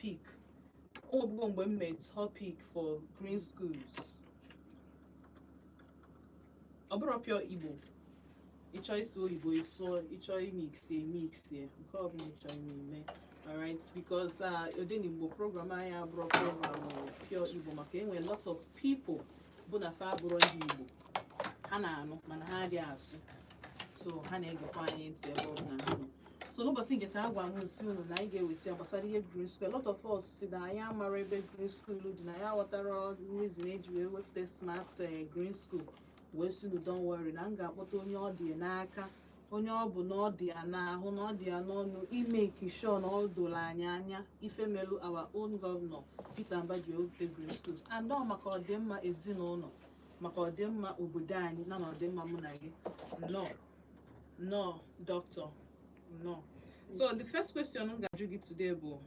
Topic onwebugo mgbe m mee topic for green schools, ọ bụrụ pure Igbo. Ịchọ ịsụ oyibo, ịsụọ. Ịchọ imixie, emixie. Nke ọbụla ịchọ ime, ime. Alright, because Odenigbo program anyị abụrụ program pure Igbo, maka enwe lot of people bụ na fa abụrụ ndị Igbo, ha na-anụ mana ha adịghị asụ, so ha na-egekwa anyị ntị ebe ọ bụla ha nọ. So n'ụbọchị nke taa, agwa m nsi unu na anyị ga-eweta ya gbasara ihe green school. A lot of us si na anyị amara ebe green school dị, na anyị aghọtara reason eji wee wepụta smart green school. Wee sị unu, don't worry, na m ga-akpọta onye ọ dị n'aka, onye ọ bụ na ọ dị ya n'ahụ, na ọ dị ya n'ọnụ, imake sure na ọ doro anyị anya ife melu our own governor Peter Mbah ji wepụta green schools, and ọ maka ọdịmma ezinụlọ, maka ọdịmma obodo anyị, na ọdịmma mụ na gị. Nnọọ, nnọọ, doctor, nnọọ. So the first question m ga-ajụ gị today bụ,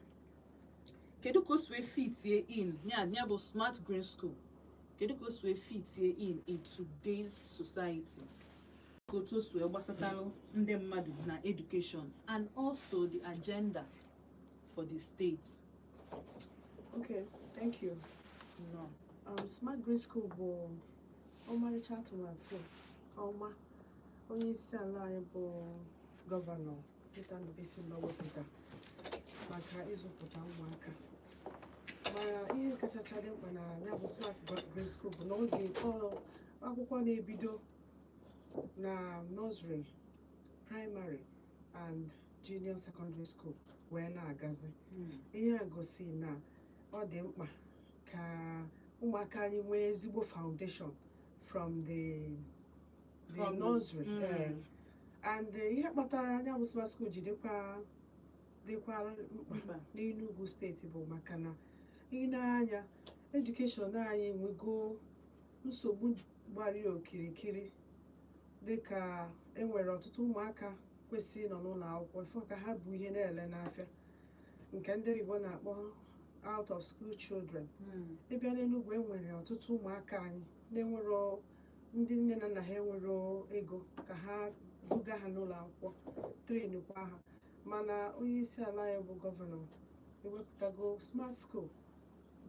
kedu ka o si wee fitie in ya bụ smart green school? Kedu ka o si wee fitie in today's society, ka otu o si wee gbasatalụ ndị mmadụ na education and also the agenda for the state? Okay, thank you. Nnọọ. Smart Green School bụ ọmarịcha atụmatụ ọma onye isi ala anyị bụ Gọvanọ Peter Ndubuisi Mbah wepụta maka ịzụpụta ụmụaka. Mana ihe kachacha dị mkpa na ya bụ Smart Green School bụ na oge akwụkwọ na-ebido na nursery, primary and junior secondary school wee na-agazi. Ihe a gosi na ọ dị mkpa ka ụmụaka anyị nwee ezigbo foundation from the From nursery. And ihe kpatara anya bụ smart school ji dịkwa mkpa Mkpa. n'Enugu Steeti bụ maka na ị na-anya education anyị enwego nsogbu gbara ya okirikiri, dịka enwere ọtụtụ ụmụaka kwesịrị ịnọ n'ụlọ akwụkwọ ifo ka ha bụ ihe na-ele n'afịa, nke ndị oyibo na-akpọ out of school children. Ịbịa n'Enugwu, enwere ọtụtụ ụmụaka anyị na-enwero ndị nne na nna ha enwero ego ka ha buga ha n'ụlọ akwụkwọ, trainkwa ha. Mana onye isi ala ya bụ gọvanọ ewepụtago smart school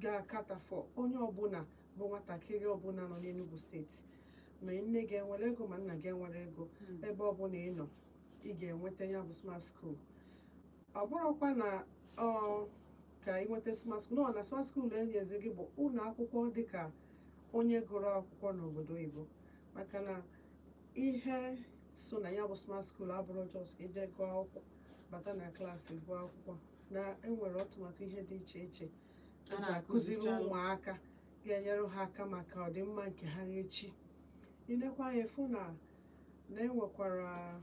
ga-acater for onye ọbụla bụ nwatakịrị ọbụla nọ n'Enugu Steeti, ma nne gị enwere ego ma nna gị enwere ego, ebe ọbụla ị nọ, ị ga-enweta ya bụ smart school. Ọ bụrụkwa na ọ ka ị nweta smart school nọ na smart school enyezi gị bụ ụlọ akwụkwọ dịka onye gụrụ akwụkwọ n'obodo oyibo, maka na ihe so na ya bụ smart school abụrụ just ije gụọ akwụkwọ, bata na klaasị gụọ akwụkwọ, na enwere ọtụmatụ ihe dị iche iche A eji akụziri na-akụzichalụ. ụmụaka ga-enyere ha aka maka ọdịmma nke ha echi. Ilekwa anya, efu na enwekwara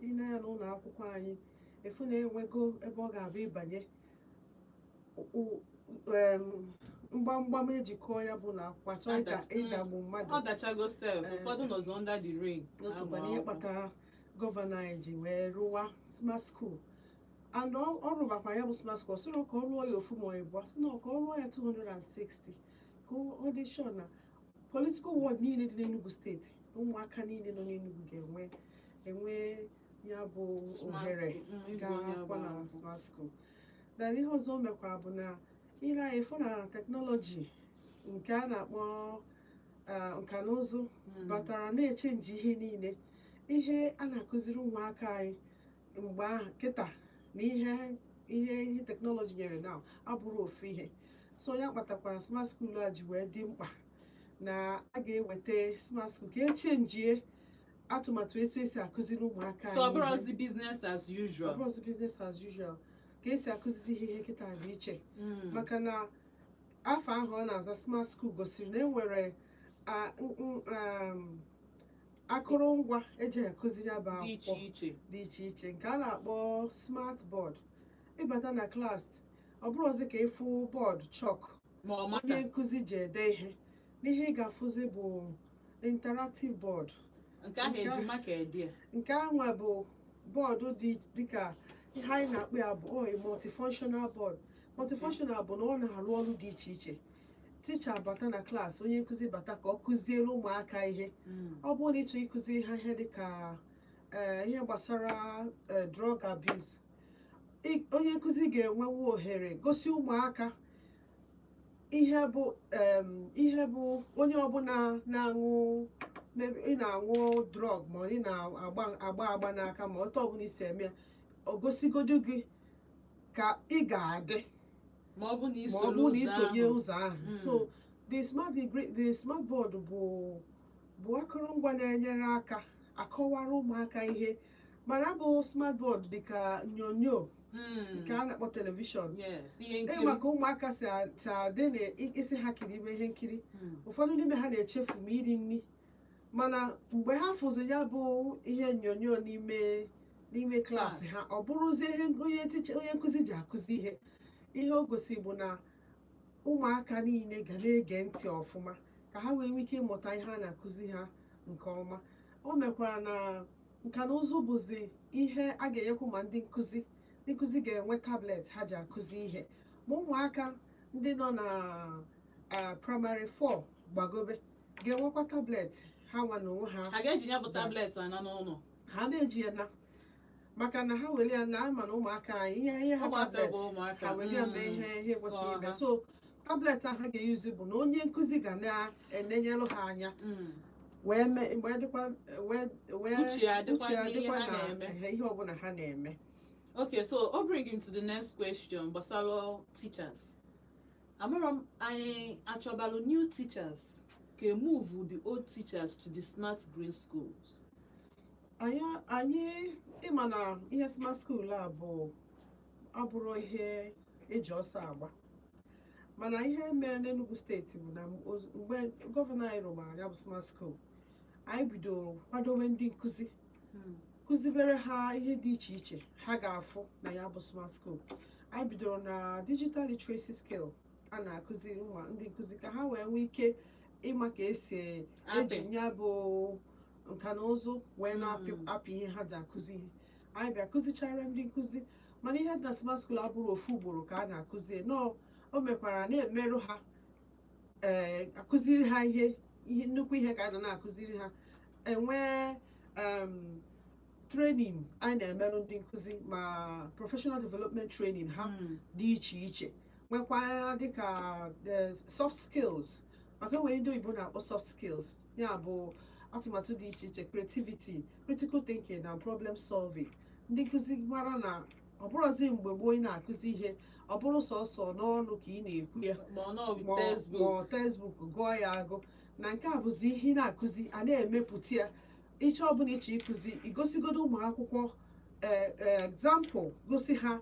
ile ya n'ụlọ akwụkwọ anyị, efu na enwego ebe ọ ga-abụ ịbanye mgbamgbam ejikọọ ya bụ na akwụkwọ achọghị ka ịdagbu mmadụ. Ọ dachago sef. Ụfọdụ nọzọ under the rain. O sokwa amụ n'ihe akwụkwọ. Kpatara gọvanọ anyị ji wee rụwa smart school, and ọ rụbakwa ya bụ smart school, ọ sịrọ ka ọ rụọ ya ofu ma ọ ịbụọ, sị na ka ọ rụọ ya 260, ka ọ dị sure na political ward niile dị n'Enugu Steeti, ụmụaka niile nọ n'Enugu ga-enwe enwe ya bụ Smart ohere school, ịzụ gaa onye akwụkwọ na bụ akwụkwọ. Smart school. Then ihe ọzọ o mekwara bụ na ile anya ịfụ na teknọlọji nke a na-akpọ nka na ụzụ batara na-echange ihe niile. Ihe a na-akụziri ụmụaka anyị mgbe ahụ kịta na ihe teknọlọji nyere na abụrụ ofu ihe. So ya kpatakwara smart school a ji wee dị mkpa, na a ga-eweta smart school ka echangie atụmatụ etu esi akụziri ụmụaka So ọ anyị ihe. bụrụzi business as Ọ usual. bụrụzi business as usual. Ka esi akụzizi ihe kịta dị iche, maka na afọ ahụ ọ na-aza smart school gosiri na enwere akụrụngwa eji akụzi ya bụ dị iche akwụkwọ iche. Dị iche iche, nke a na-akpọ smart board. Ịbata na klaasị, ọ bụrụzi ka ịfụ bọọdụ chalk ma ọ maka onye nkụzi ji ede ihe n'ihe, ị ga-afụzi bụ interactive board. Nke ahụ nke eji maka ede ya. Nke ahụ bụ bọọdụ dị dịka ihe anyị na-akpọ ya bụ multifunctional board. Multifunctional bụ na ọ na-arụ ọrụ dị iche iche. Ticha bata na klaasị, onye nkụzi bata ka ọ kụziere ụmụaka ihe, ọ bụrụ na ịchọ ịkụzi ha ihe dịka ihe gbasara drug abuse, Onye nkụzi ga-enwewu ohere gosi ụmụaka ihe bụ onye ọbụla na-aṅụ, maybe ị na-aṅụ drug, ma ị na-agba agba agba n'aka, ma otu ọbụla isi eme ya, o gosigodu gị ka ị ga-adị ma ọ bụ na ma ọ isoro bụrụ na ụzọ isonye ahụ. Ụzọ ahụ. So the smart board bụ akụrụngwa na-enyere aka akọwara ụmụaka ihe, mana abụ smart board dịka onyonyo nke a na-akpọ television. Yes, ihe nkiri. Maka ụmụaka si adị na isi ha kiri ime ihe nkiri, ụfọdụ n'ime ha na-echefu ma iri nri, mana mgbe ha fụzi ya bụ ihe onyonyo n'ime klaasị ha, ọ bụrụzie ihe onye teacher, onye nkụzi ji akụzi ihe. Ihe o gosi bụ na ụmụaka niile ga na-ege ntị ọfụma ka ha wee nwee ike ịmụta ihe a na-akụzi ha nke ọma. O mekwara na nka na ụzụ bụzi ihe a ga-enyekwu ma ndị nkụzi ga-enwe tablet ha ji akụzi ihe, ma ụmụaka ndị nọ na primary 4 gbagobe ga-enwekwa tablet ha nwa na onwe ha. Ha ga-eji ya bụ tablet ana n'ụlọ? Ha na-eji ya na maka na ha were ya na ama na ụmụaka anyị ihe ha Ụmụaka tablet bụ ụmụaka. ha were ya mee ihe kwesịrị Sọ ime. ha. So tablet ahụ ha ga-eyuzi bụ na onye nkụzi ga na-enenyelụ ha anya wee mee wee dịkwa wee Uche ya adịkwa uche ya n'ihe adịkwa ha na na-eme. ihe ọbụla ha na-eme. Okay, so o bring him to the next question gbasara teachers. Amara m anyị achọbalụ new teachers ka e move the old teachers to the smart green schools. Anyị ịma na ihe smart school a bụ abụrụ ihe eji ọsọ agba, mana ihe mere n'Enugu Steeti bụ na mgbe gọvanọ anyị rụmara ya bụ smart school, anyị bidoro kwadobe ndị nkụzi, kụzibere ha ihe dị iche iche ha ga-afụ na ya bụ smart school. Anyị bidoro na digital literacy skill a na-akụziri ụmụ ndị nkụzi ka ha wee nwee ike ịma ka esi eji Apị. Ya bụ nka na ụzụ wee na-apị apị ihe ha ji akụzi ihe. Anyị bịa kụzichara ndị nkụzi, mana ihe dị na smart school abụrụ ofu ugboro ka a na-akụzi nọọ. O mekwara na-emerụ ha, ee, akụziri ha ihe nnukwu ihe ka a nọ na-akụziri ha. Enwee training anyị na-emerụ ndị nkụzi, ma professional development training ha dị iche iche, nwekwa dịka the soft skills, maka enwere ndị oyibo na-akpọ soft skills, ya bụ atụmatụ dị iche iche, creativity, critical thinking na problem solving. Ndị nkụzi mara na ọ bụrụzi mgbe gboo ị na-akụzi ihe, ọ bụrụ sọsọ n'ọnụ ka ị na-ekwu ya, ma ọ nọ with textbook, ma ọ textbook gụọ ya agụ, na nke a bụzi ihe ị na-akụzi a na-emepụta ya. Iche ọbụla iche ịkụzi, igosigodo ụmụ akwụkwọ example, gosi ha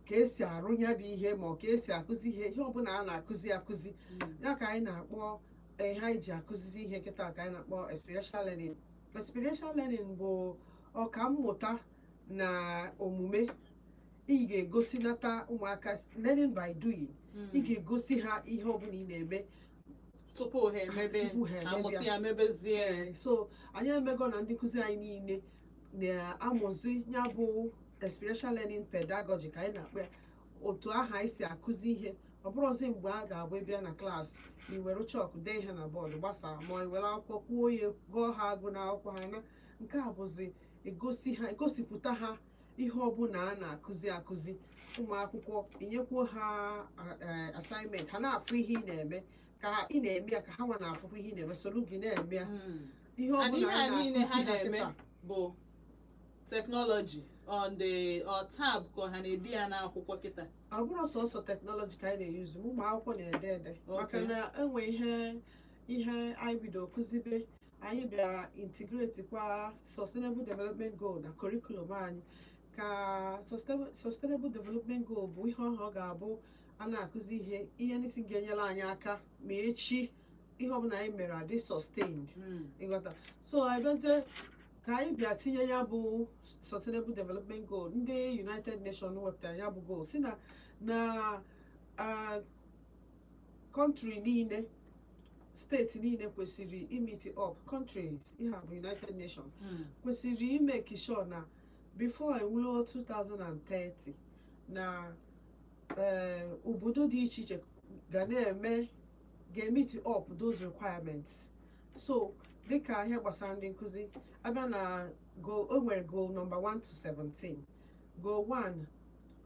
ka esi arụ ya bụ ihe, ma ọ ka esi akụzi ihe, ihe ọbụla a na-akụzi akụzi. Ya ka anyị na-akpọ ihe anyị ji akụzizi ihe kịta ka anyị na-akpọ experiential learning. Experiential learning bụ ọkammụta na omume. Ị ga-egosinata ụmụaka learning by doing. Ị ga-egosi ha ihe ọbụla ị na-eme tupu ha emebe, tupu ha emebe. Amụta ya. Ya mebezie. Ee, so anyị emego na ndị nkụzi anyị niile na-amụzi ya bụ experiential learning pedagogy ka anyị na-akpọ ya, otu ahụ anyị si akụzi ihe. Ọ bụrụzi mgbe a ga-abụ ịbịa na klaasị, i were chalk dee ihe na bọọdụ gbasaa, ma i were akwụkwọ kwuo ya, gụọ ha agụ na akwụkwọ ha. Na nke a bụzi egosi ha, egosipụta ha ihe ọbụla a na-akụzi akụzi. Ụmụ akwụkwọ, inyekwuo ha assignment, ha na-afụ ihe ị na-eme ka ị na-eme ya, ka ha nwa na-afụkwa ihe ị na-eme, soro gị na-eme ya. Ihe And ọbụla ihe a anyị niile ha na-akụzi ha na-eme kịta bụ technology on the or tab ka ha na-ede ya n'akwụkwọ kịta? Ọ bụrụ sọsọ technology ka anyị na-eyuzu, ụmụ akwụkwọ na-ede ede, maka na enwe ihe anyị bido kụzibe. Anyị bịara integrate kwa sustainable development goal na curriculum anyị, ka sustainable development goal bụ ihe ọhụrụ ọ ga-abụ a na-akụzi ihe, ihe ndị si ga-enyere anyị aka ma echi ihe ọbụla anyị mere adị sustained. Ịghọta? So abịazie ka anyị bịa tinye ya bụ sustainable development goal ndị United Nations wepụtara, ya bụ goal si na country niile, steeti niile kwesịrị imeet up, countries, ihe a bụ United Nations, kwesịrị ime sure na before enwuo 2030 na obodo dị iche iche ga na-eme, ga-emeet up those requirements. So dịka ihe gbasara ndị nkụzi, abịa na goal, o nwere goal number 1 to 17. Goal 1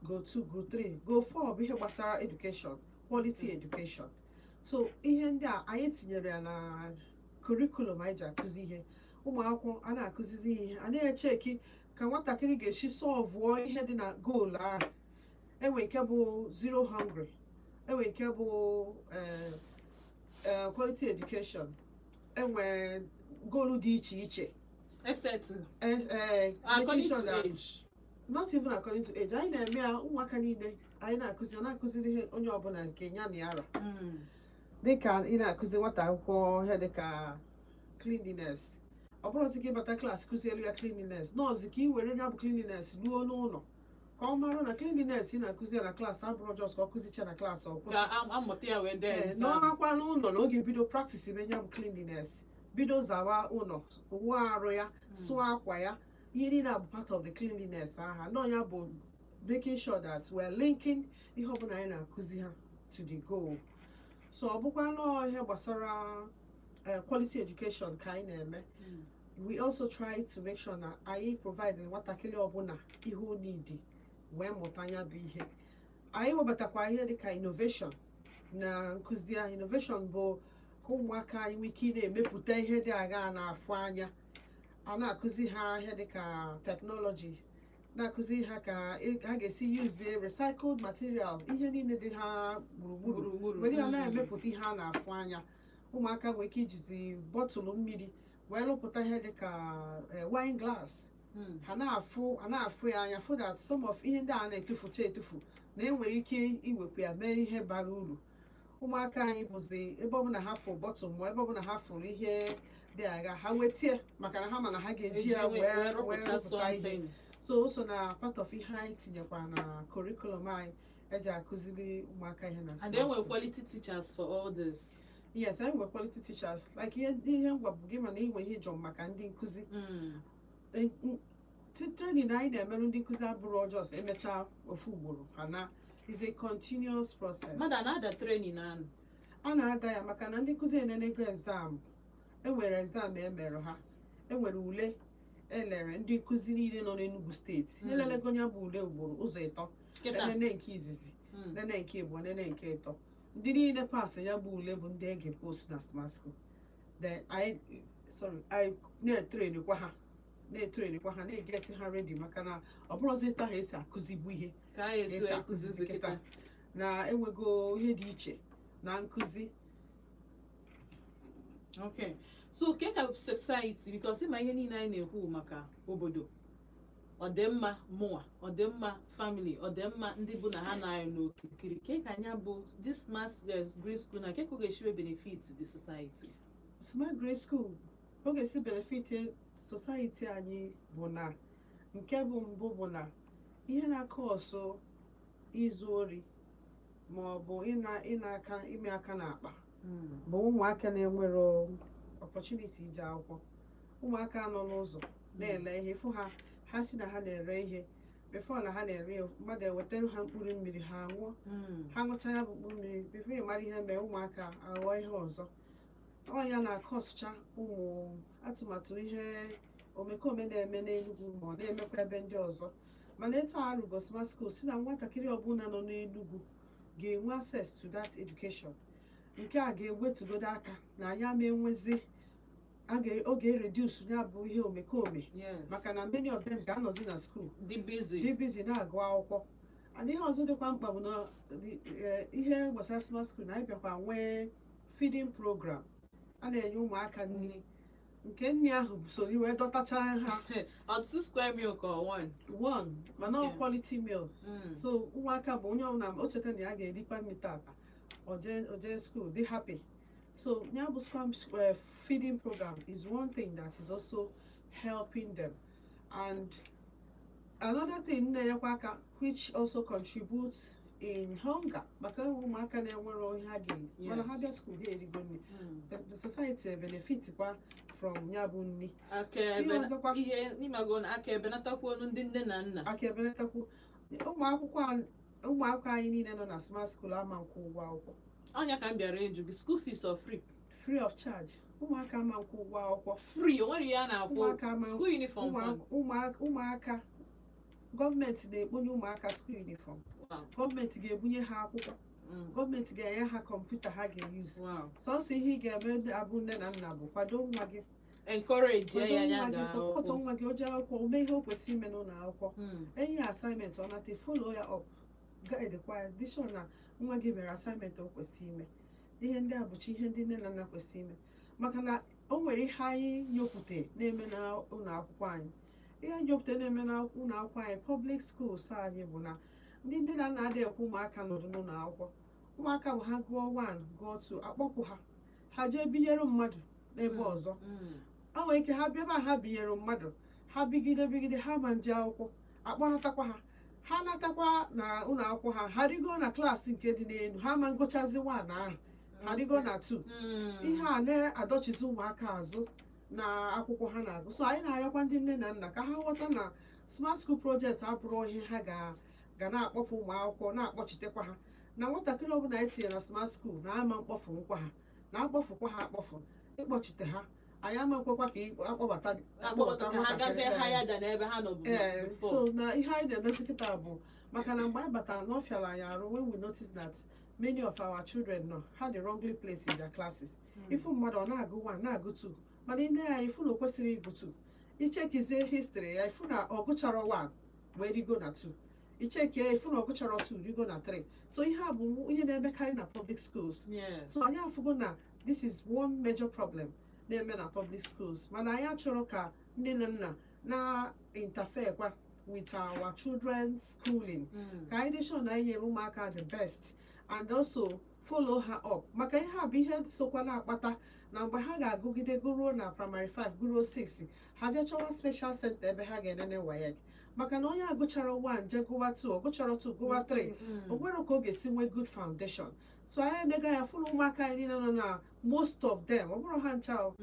Goal 2, goal 3, goal 4 bụ ihe gbasara education, quality education. So ihe ndị a anyị tinyere ya na curriculum anyị ji akụzi ihe. Ụmụ akwụkwọ a na-akụzizi ihe, a na-echeki ka nwatakịrị ga-esi solve ihe dị na goal ahụ. Enwe nke bụ zero hungry, enwe nke bụ quality education, enwe goal dị iche iche. Except making according sure to that age. Not even according to age. Anyị na-eme ya ụmụaka niile anyị na-akụzi, ọ na-akụziri ihe onye ọbụla nke ya na yara. Dịka ị na-akụzi nwata akwụkwọ ihe dịka cleanliness, ọ bụrụzi ka ịbata class kụzielu ya cleanliness, nọọsụ ka ị were ya bụ cleanliness ruo n'ụlọ ka ọ mara na cleanliness ị na-akụzi ya na class abụrụ just ka ọ kụzicha na class ọ kwụsị. Ka amụta ya wee dee exam. Nọrakwa n'ụlọ na oge bido practice ime ya bụ cleanliness, bido zawa ụlọ, wụọ arụ ya, sụọ akwa ya, ihe niile a bụ part of the cleanliness aha nọ ya bụ making sure that we're linking ihe ọbụla anyị na-akụzi ha to the goal. So ọ bụkwa nọọ ihe gbasara quality education ka anyị na-eme. We also try to make sure na anyị provide nwatakịrị ọbụla ihe o need wee mụta ya bụ ihe. Anyị webatakwa ihe dịka innovation na nkụzi ahụ. Innovation bụ ka ụmụaka anyị nwee ike ị na-emepụta ihe dị agha na-afụ anya. A na-akụzi ha ihe dịka technology, na-akụzi ha ka ha ga-esi use recycled material, ihe niile dị ha gburugburu, gburugburu, were ya na-emepụta ihe a na-afụ anya. Ụmụaka nwere ike ijizi bottle mmiri wee rụpụta ihe dịka wine glass. Ha na-afụ ya anya, fụ that some of ihe ndị a na-etufucha etufu na enwere ike iwekwa ya mee ihe bara uru. Ụmụaka anyị bụzi ebe ọbụla ha fụ bottle ma ebe ọbụla ha fụrụ ihe dị agha, ha wetie, maka na ha ma na ha ga-eji ya wee rụpụta rụpụta ihe. something. So o so na part of ihe anyị tinyekwara na curriculum anyị eji akụziri ụmụaka ihe na And small then we're school. quality teachers for all this. Yes, anyị nwere quality teachers. Like ihe ngwa bụ gị, mana inwe ihe jọm maka ndị nkụzi. Training anyị na-emerụ ndị nkụzi abụrụ ọjọọ emechaa ofu ugboro ha na is a continuous process. Mmadụ a na-ada training ahụ? A na-ada ya, maka na ndị nkụzi enenego exam, enwere exam emere ha, enwere ule elere ndị nkụzi niile nọ n'Enugu Steeti. Elelego ya bụ ule ugboro ụzọ ịtọ. Kịta. Enene nke izizi, nene nke ịbụọ, nene nke ịtọ. Ndị niile pass ya bụ ule bụ ndị ege post na smart school. Then anyị, sorry, anyị na-etrainikwa ha, na-eget ha ready, maka na ọ bụrụzi ịtọ ha esi akụzibu ihe ka anyị esi esi wee akụzizi kụzizi kịta kịta. Na enwego ihe dị iche na nkụzi. Okay, so ke ka society, because ịma ihe niile anyị na-ekwu maka obodo, ọdịmma mụnwa, ọdịmma family, ọdịmma ndị bụ na ha na-anyị n'okirikiri, ke ka anya bụ this Smart Green School na ke ka ọ ga-esi benefit the society? Smart Grade School, ọ ga-esi benefit society anyị bụ na nke bụ mbụ bụ na ihe na-aka ọsọ izu ori ma ọ bụ ịna aka ime aka n'akpa bụ ụmụaka na-enwero opportunity ije akwụkwọ, ụmụaka nọ n'ụzọ na-ele ihe, fụ ha, ha si na ha na-ere ihe before na ha na-ere ya, mmadụ ewetara ha mkpụrụ mmiri ha ṅụọ. Ha ṅụcha ya bụ mkpụrụ mmiri, before ị mara ihe mee, ụmụaka aghọọ ihe ọzọ. Ọ ya na-akọsụcha ụmụ atụmatụ ihe omekome na-eme n'Enugu ma ọ na-emekwa ebe ndị ọzọ. Mana etu a arụgo smart school, si na nwatakịrị ọbụla nọ n'Enugu ga-enwe access to that education, nke a ga-ewetugodo aka na anyị ama enwezi ọ ga-ereduce ya bụ ihe omekome, maka na many of them ga-anọzi na school dị busy. Dị busy na-agụ akwụkwọ. And ihe ọzọ dịkwa mkpa bụ na ihe gbasara smart school na anyị bịakwa nwee feeding program, a na-enye ụmụaka nri, nke nri ahụ so wee dọtacha ha. Otu square meal ka ọ one? One, mana ọ quality meal. So ụmụaka bụ onye ọbụla o cheta na ya ga-erikwa nri tata, o jee school dị happy. So ya bụ square feeding program is one thing that is also helping them. And another thing na-enyekwa aka, which also contributes in hunger, maka ụmụaka na-enwero ihe ha ga-eri, mana ha bịa school, ha erigo nri. The society benefit kwa from ya bụ nri. Aka Ihe ebe ọzọkwa- ihe ịmago na aka ebenatakwa ọnụ ndị nne na nna. Aka ebenatakwu. Ụmụ akwụkwọ anyị niile nọ na smart school ama nkwụ ụgwọ akwụkwọ. Ọnya ka m bịara ịjụ gị, school fees or free? Free of charge. Ụmụaka ama nkwụ ụgwọ akwụkwọ. Free, o nwere ihe a na-akwụ? Ụmụaka ama School uniform kwa? Ụmụaka Gọọmenti na-ekponye ụmụaka school uniform. Gọọmenti ga-ebunye ha akwụkwọ. Gọọmenti ga-enye ha kọmputa ha ga-eyuzu. Sọsọ ihe ị ga-eme abụ nne na nna bụ kwado nwa gị. Encourage Kwado ya ya nwa gị, gaa support akwụkwọ. nwa gị. O jee akwụkwọ, o mee ihe o kwesịrị ime n'ụlọ akwụkwọ. Enye ya assignment, ọ nata, follow ya up, guide-kwa ya, dị sure na nwa gị mere assignment o kwesịrị ime. Ihe ndị a bụcha ihe ndị nne na nna kwesịrị ime, maka na o nwere ihe anyị nyopụta na-eme n'ụlọ akwụkwọ anyị. Ihe nyopụta na-eme n'ụlọ akwụkwọ anyị, public schools anyị, bụ na ndị nne na nna adịghị ekwe ụmụaka nọdụ n'ụlọ akwụkwọ. Ụmụaka bụ ha gụọ 1, gụọ 2, akpọpụ ha, ha jee binyere mmadụ n'ebe ọzọ. O nwere ike ha bịa ebe a, ha binyere mmadụ, ha bigide bigide, ha ma nje akwụkwọ, akpọnatakwa ha, ha natakwa na ụlọ akwụkwọ ha, ha rigo na klaasị nke dị n'elu, ha ma ngụchazi 1 ahụ, ha rigo na 2. Ihe a na-adọchizi ụmụaka azụ na akwụkwọ ha na-agụ. So anyị na-ayọkwa ndị nne na nna ka ha ghọta na Smart School Project abụrụ ihe ha ga na-akpọpụ ụmụ akwụkwọ, na-akpọchitekwa ha, na nwatakịrị ọbụla anyị tinye na smart school na-ama mkpọfu nkwa ha na-akpọfukwa ha akpọfu. Ịkpọchite ha, anyị ama nkwekwa ka akpọbata akpọbata ka ha gazie nwatakịrị. Ha ya da n'ebe ha nọbụ before. So na ihe anyị na-emezi kịta bụ maka na mgbe anyị batara na ọ fịara anyị arụ when we notice that many of our children nọ ha dị wrongly placed in their classes. Ifu mmadụ, ọ na-agụ 1, na-agụ 2, mana ine ya, ifu na o kwesịrị ịgụ 2. Ichekizie history ya, ifu na ọ gụchara 1 wee rigo na 2. Ichekie, ifu na ọ gụchara 2, rigo na 3. So ihe a bụ ihe na-emekarị na public schools. So anyị afụgo na this is one major problem na-eme na public schools, mana anyị achọrọ ka nne na nna na interfere kwa with our children's schooling. Ka anyị dị sure na anyị nyere ụmụaka the best and also follow ha up, maka ihe a bụ ihe sokwa na-akpata na mgbe ha ga-agụgide gụruo na primary 5, gụruo 6, ha jee chọwa special center ebe ha ga-enene WAEC, maka na onye agụchara 1 jee gụwa 2, ọ gụchara 2 gụwa 3, o nwere ka ọ ga-esi nwee good foundation. So anyị enego ya fụrụ ụmụaka anyị niile nọ na, most of them, ọ bụrụ ha ncha o,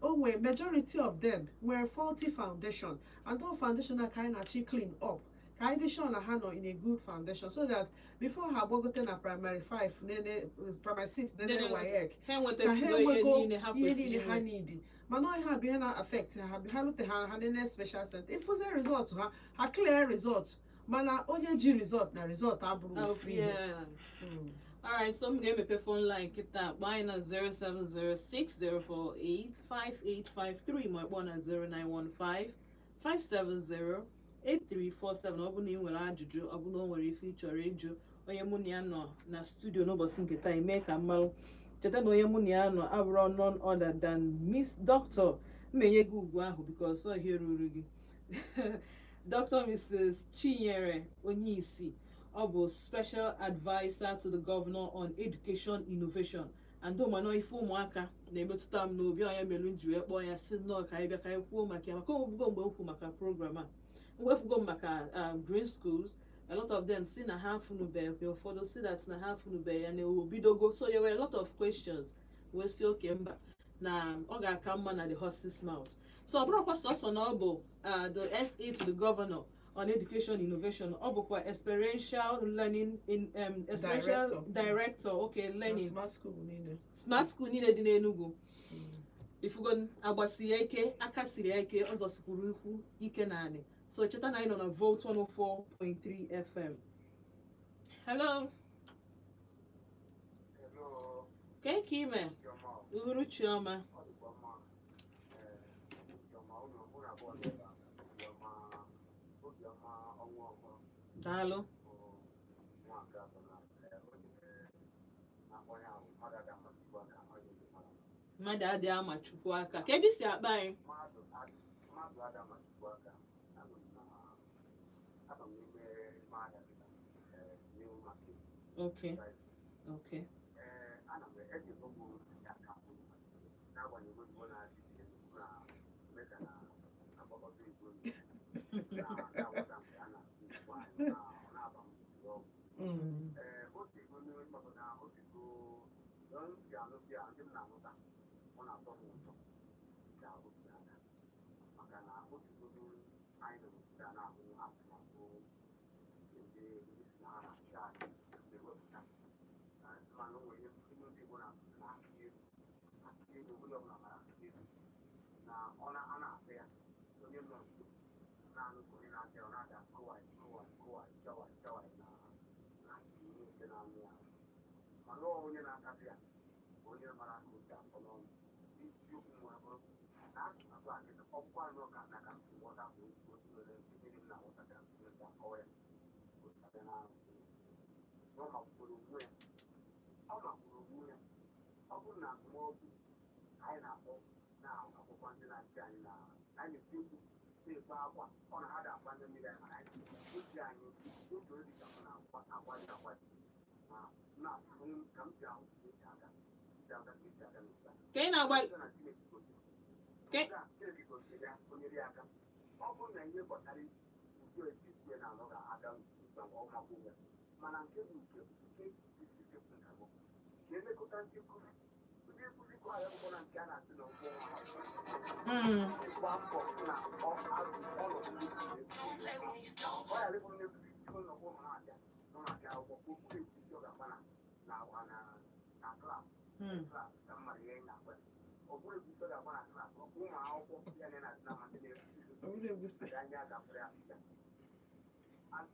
o nwee majority of them nwere faulty foundation, and all foundation a ka anyị na-achị clean up, ka anyị dị sure na ha nọ in a good foundation, so that before ha agbagote na primary 5, nene primary 6, nene Nene WAEC, ha ka ha enwetasigo ihe enwego niile ha ihe kwesịrị niile ha inwe. need. Mana ọ ihe a bụ ihe na-affect ha. Ha rute, ha nene special center, ịfụzie result ha, ha clear result, mana onye ji result na result abụrụ ofu ihe. Alright, so m ga-emepe phone line kịta. Kpọọ anyị na 07060485853, ma kpọọ na 09155708347. Ọ bụ na ị nwere ajụjụ, ọ bụ na o nwere ife ị chọrọ ịjụ onye mụ na ya nọ na studio n'ụbọchị nke taa, ime ka mmalụ. Cheta na onye mụ na ya nọ abụrụ none other than Miss Doctor, mmenye gị ugwu ahụ because ọ ihe ruru gị, Dr. Mrs. Chinyere Onyeisi. Ọ bụ Special Adviser to the Governor on Education Innovation, and ụmanọ ife ụmụaka na-emetụta m n'obi. Onye melu m ji wee kpọọ ya si nnọọ ka anyị bịa ka anyị kwuo maka ya, maka ogbugbo mgbe m kwu maka program a, mwepụgo m maka green schools. A lot of them si na ha afụnụbeghị, ụfọdụ si that na ha afụnụbeghị ya na obidogo. So there were a lot of questions wee si oke mba na ọ ga-aka mma na the horse's mouth. So ọ bụrụkwa sọsọ na ọ bụ the SA to the Governor on Education Innovation, ọ bụkwa experiential learning in experiential Director. Director, okay, Na learning smart school niile. Smart school niile dị n'Enugu. Ifugo agbasiri ya ike, aka siri ya ike, ọzọ sikwuru ikwu ike na anị. So cheta na anyị nọ na Volt 104.3 FM. Hello. Hello, Ka ka ime? Chioma. Uhuruchi ọma. Ọ dịkwa mma. Ee, Chioma, unu mụ na abụọ nọ ebe a. Obiọma, Obiọma ọnwa ọhụrụ Daalụ. bụ nwa nke atọ na onye na-akpọ ya bụ mmadụ ada mmadụ aka onye dị mara. Mmadụ adịghị ama Chukwu aka. Ka ebe isi akpa anyị? Mmadụ ada machukwu aka. Anọ m na anọ m n'ime ime ahịa dịka New Market. Okay. Ee, ana m eji ogbu ya aka mbụ n'agbanyeghị oyibo na-adị na eme ka na agbakọta igbo na-aghọta mgbe a na-asụ Igbo anyị ọ na-aba m n'ọgwụ. Ee, otu ego maka na otu ego m si anụ ya, ndị m na-anụta, ọ na-atọ m ụtọ ka otu aka, maka na otu ego anyị nọ n'obodo a na-ahụ atụmatụ ndị ndị si na ha na-achị anyị na-ewepụta, mana o nwere ihe ndị Igbo na-asụ na akị elu, akị elu, onye ọbụla mara akị elu na ọ na a na-asị ya onye nọ nso na-anụ ka onye na-abịa ọ na-ada akụwa. Ghọtawara na ihe nke na-amụ ya, mana ọ onye na-akasị ya bụ onye mara aka otu afọ n'ọnụ. Isiokwu nwa bụrụ na atụmatụ a kịta ọkpụkpọ anụ ka na ka m ghọta bụ otu nwere ndị m na-aghọta ka m si akọwa ya otu abịa na ọ makwuru onwe ya, ọ makwuru onwe ya. Ọ bụrụ na ndụmọdụ anyị na-akpọ na akwụkwọ ndị na-achị anyị na anyị na-eti mkpu, na-ekwe akwa, ọ na ha ga-akwa ndị mmiri anyị, mana anyị obi anyị obi obi ka m na-akwa akwali akwali ma na-afụ ka m si ahụ ka esi aga si aga ka esi aga n'otu a. Ka ị na-agba Site na Chineke gosiri Chineke gosiri ya, o nyere ya aka. Ọ bụrụ na ihe gbasara udo esi sie na alọ ga-aga ugbu a, ọ magbu ya. Mana nke bụ nke isi sekwu nka bụ ka elekọta ndị nkụzi, ndị nkụzi kọ ya akwụkwọ na nke a na-asị na ụgwọ ọnwa ha gba mbọ hụ na ọ ọnọdụ ndị ọ ghara ịbụ ndị nkụzi ụlọ ụmụ na-abịa nọ na-abịa akwụkwọ ka okwu etiti ọ ga-agba na class class ka m mara ihe ị na-agwa ya. Ọ bụrụ ekwusi ọ ga-agba na class, ọ bụ ụmụ akwụkwọ ya na-asị na ndị na-ekuzi Ọ bụrụ egusi. Anya gafere ya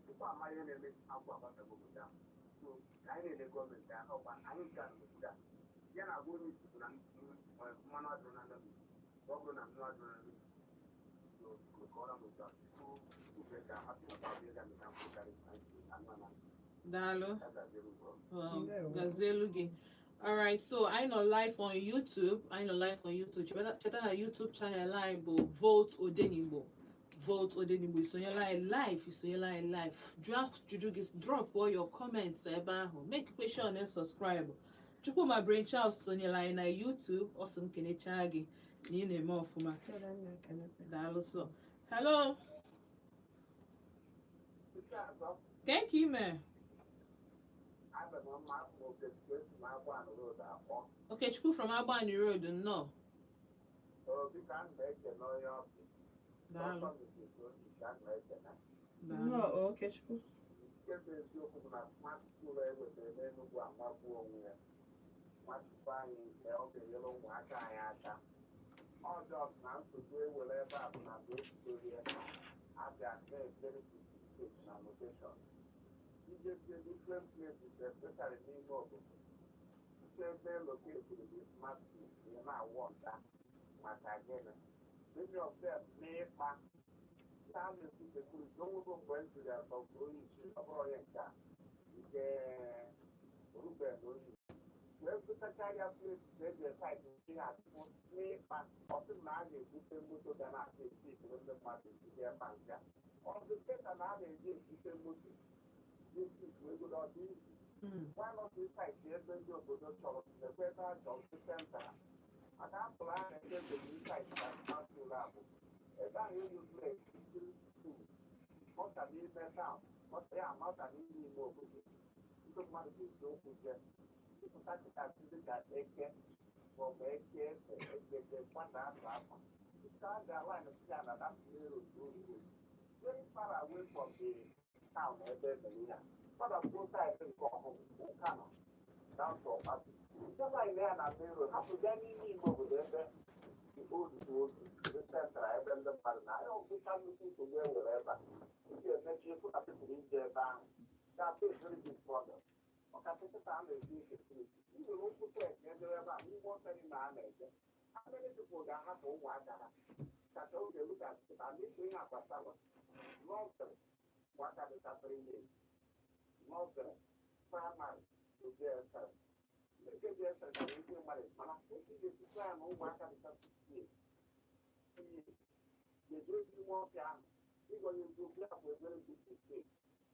tupu ama ihe na-eme agwụ agbatago obodo ahụ. So ka anyị na-ele gọọmenti anya, ọkwa anyị nke a n'obodo a ya na-agwa onye isi bụ na mmanụ adịrọ na ndụ, ọ bụrụ na mmanụ adịrọ na ndụ. So kọọrọ m otu a tupu ube ka atụmatụ abụọ ga meta mkpụkarị anụ na Daalụ. ya gaziere ugbu a. Ndewo. Gazielu gị. Alright, so anyị nọ live on YouTube. Anyị nọ live on YouTube. Cheta na YouTube channel anyị bụ Volt Odenigbo. Volt Odenigbo. Isonyela anyị live, isonyela anyị live. Jụọ ajụjụ gị, drop all your comments ebe ahụ. Make question and subscribe. Chukwuma Brain Charles sonyela anyị na YouTube. Ọ sị m kenechaa gị na ị na-eme ọfụma. Daalụ so. Hello, Nke atọ. Thank you, man. Abụ m mma ma Okechukwu, esi m Agba Road akpọ. Okechukwu from Agbani Road, nnọọ. Obi ka m na-ekene onye ọbịa. Daalụ. Dọkịta Mrs. Obi ka m na-ekene. Daalụ. Nnọọ, Okechukwu. Nke bụ eziokwu bụ na smart school e wetara n'Enugwu amagbuo onwe ya. Nwachukwu anyị nke ọ ga-enyere ụmụaka anyị aka. Ọjọọ bụ na nsogbu ewere ebe a bụ na mgbe ebidoro ya, abịa na-ejere state na location. Ijezie different places, especially n'ime obodo. Nke ebe locate the smart school, ị na-awọ nta maka gịnị? Many of them n'ịkpa ndị a na-ekwu security onwego. Mgbe m jiri atọ onye isi, ọ bụrụ onye nke a nke Ruben onye wee butakarịa place eji site ihe atụpụ n'ịkpa, ọ sị na a ga-ebute moto ga na-asa esi ikiri ndị mmadụ esite ebe a nke a. Ọ dị kịta na a na-eji ebute moto ego ọ dị izu. Why not site ebe ndị obodo chọrọ, ekwe ebe a chọrọ ndị center maka apụrụ ahụ ebe obodo site na smart school a bụ ebe ahụ eyuzuru school mọta n'ime town, mọta ya mọta n'ime ime obodo ndị mmadụ ji ụkwụ jee ịpụta kịta dị ka eke maọbụ eke efe ekete kwata atụ akwa nke a ga-ala ya na that main road road very far away from the town ebe emere ihe a gbadakwuo side nke ọhụụ ụka nọ down to Ọkpatụ nke line ya na main road hapụzie n'ime ime obodo ebe the old road, the central ebe ndị mmadụ na ahịa ọgwụcha. Nnukwu nsogbu e nwere ebe a ị ga-emechi ịfụ na people ije ebe ahụ ga-atụ a very big problem, ọkachasị kịta a na-eji security nwere ụkwụ trek edere ebe a n'ime ọsọ na a na-eje. How many people ga-ahapụ ụmụaka ha kacha oge luka kịta n'ịkụ ihe agbasara nursery, ụmụaka dịka 3 years, nursery, primary to JSS, ndị nke JSS ka ike mmadụ, mana otu ị ga-esikwa ya na ụmụaka dịka 6 years 2 years ga-eji ozi ime ọfịa ahụ. Ịgwa ya eziokwu, ya bụ ebere big mistake,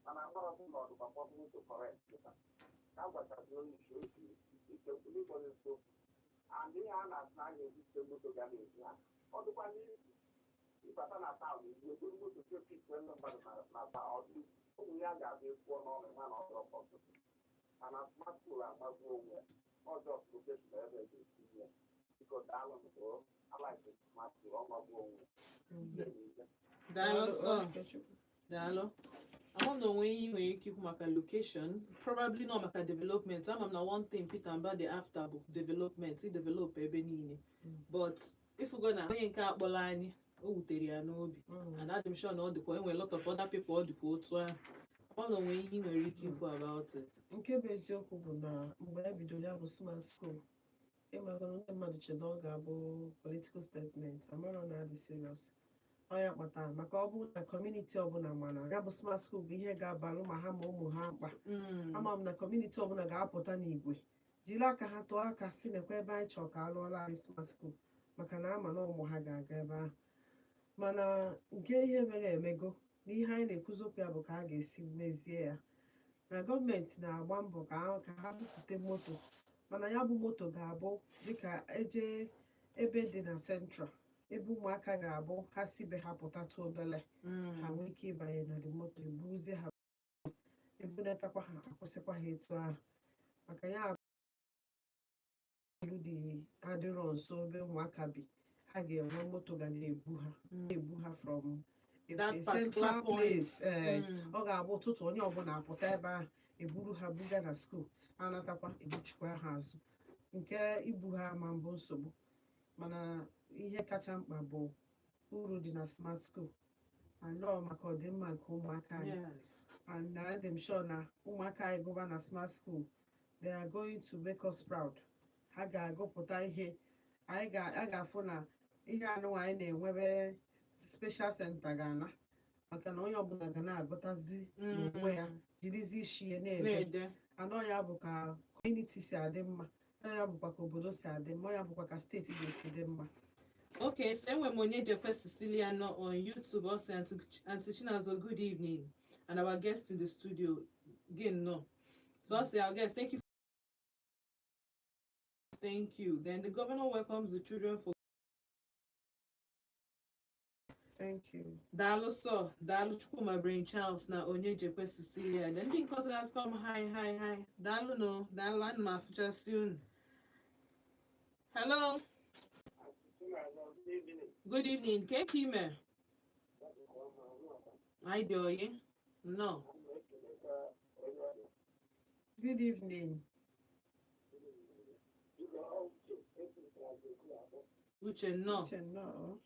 mana amarọbụ na ọdụkwa possible to correct kịta ka a gwachazi onye isi osi ike ịgwa ya eziokwu. And ihe a na-asị na a ga-ebute moto ga na-ezu ha, ọ dịkwa n'izu ịbata na town izu eburu moto chepụ ikwe ndị mmadụ na ta ọdụ ụmụ ya ga-abịa ekwuo n'ọnụ ha na ọdụrọ possible. Mana smart school amagbuo onwe ya ọjọọ, location ebe e ga-esi ya. Biko daalụ m, o alaiki smart school, ọ magbuo onwe ya. Daalụ sọ. Okechukwu. Daalụ. Ama m na onwe ihe ị nwere ike ikwu maka location, probably not maka development. Ama m na one thing Peter Mba dị after bụ development, i develop ebe niile. But ifugo na onye nke akpọrọ anyị, o wutere ya n'obi, and adị m sure na ọ dịkwa enwere lot of other people ọ dịkwa otu ahụ. Ọ na onwe ihe ị nwere ike ikwu about it? Nke bụ eziokwu bụ na mgbe e bidoro ya bụ smart school, ịmagoro ndị mmadụ che na ọ ga-abụ political statement, amarọ na adị serious. Ọ ya kpatara maka ọ bụrụ na community ọbụla mana ya bụ smart school bụ ihe ga-abalụ ma ha ma ụmụ ha mkpa. Ama m na community ọbụla ga-apụta n'igwe jiri aka ha tụọ aka si nekwa ebe anyị chọrọ ka a lụọla anyị smart school, maka na ama na ụmụ ha ga-aga ebe ahụ. Mana nke ihe mere emego na ihe anyị na-ekwuzi okwu ya bụ ka a ga-esi mezie ya, na gọọmenti na-agba mbọ ka ha bupute moto, mana ya bụ moto ga-abụ dịka eje ebe dị na central, ebe ụmụaka ga-abụ ha si be ha pụtatụ obele, ha nwee ike ịbanye na the moto, eburuzie ha, ebunatakwa ha, akwụsịkwa ha etu ahụ, maka ya elu dị adịrọ nso ebe ụmụaka bi. Ha ga-enwe moto ga na-ebu ha from a That a particular central point. place. Ee, ọ ga-abụ ụtụtụ, onye ọbụla apụta ebe ahụ, eburu ha buga na school, anatakwa, ebuchikwa ha azụ. Nke ibu ha ama mbụ nsogbu, mana ihe kacha mkpa bụ uru dị na smart school and ọ maka ọdịmma nke ụmụaka anyị. And I am sure na ụmụaka anyị gụba na smart school, they are going to make us proud. Ha ga-agụpụta ihe anyị a ga-afụ na ihe anụnwa anyị na-enwebe special center ga-ana, maka na onye ọbụla ga na-agụtazi n'onwe ya, jirizi isi ya na-ede. Na-ede. Anọ ya bụ ka community si adị mma, anọ ya bụkwa ka obodo si adị mma, ya bụkwa ka steeti ga-esi dị mma. Okay, so enwe m onye Jekwe Cecilia nọ on YouTube. Ọ sị, Aunty Chinazo, good evening. And our guest in the studio, again, no. So I say, our guest, thank you. Thank you. Then the governor welcomes the children for Thank you. Daalụ sọ, daalụ Chukwuma Brain Charles na onye Jekwe Cecilia. Then ndị nke ọzọ na-asịkwa m hi, hi, hi. Daalụ no, daalụ, ana m afụchasị unu. Hello, good evening. Ke ka ime? Anyị dị oyi. Nnọọ. Good evening. Uche, nnọọ. Uche, nnọọ.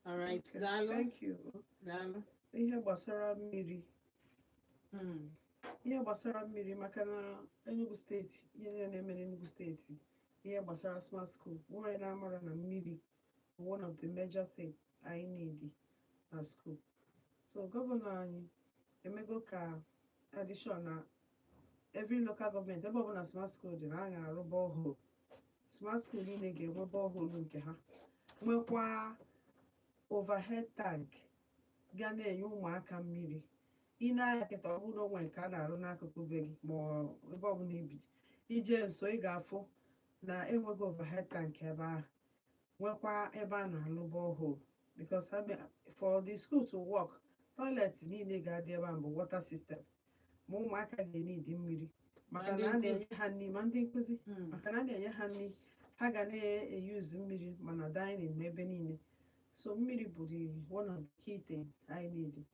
All right, Okay, daalụ. Thank you. Daalụ. Ihe gbasara mmiri, ihe gbasara mmiri, maka na Enugu Steeti, ihe niile na-eme n'Enugu Steeti, ihe gbasara smart school, nwere na-amara na mmiri bụ one of the major thing anyị need na school. So gọvanọ anyị emego ka addition na every local government ebe ọbụla smart school dị na a ga-arụ borehole. Smart school niile ga-enwe borehole nke ha, nwekwa overhead tank ga na-enye ụmụaka mmiri. Ị na-anya kịta, ọ bụrụ na o nwere nke a na-arụ n'akụkụ be gị ma ọ ebe ọbụla ibi ije nso, ị ga-afụ na enweghị overhead tank ebe ahụ, nwekwa ebe a na-alụ borehole, because for the school to work, toilet niile ga-adị ebe ahụ bụ water system, ma ụmụaka ga-enidi mmiri maka Ma ndị na a na-enye nkụzi. ha nri, ma ndị nkụzi, maka na a na-enye ha nri, ha ga na-eyuzu mmiri mana dining ma ebe niile. So mmiri bụ the one of the key thing I need.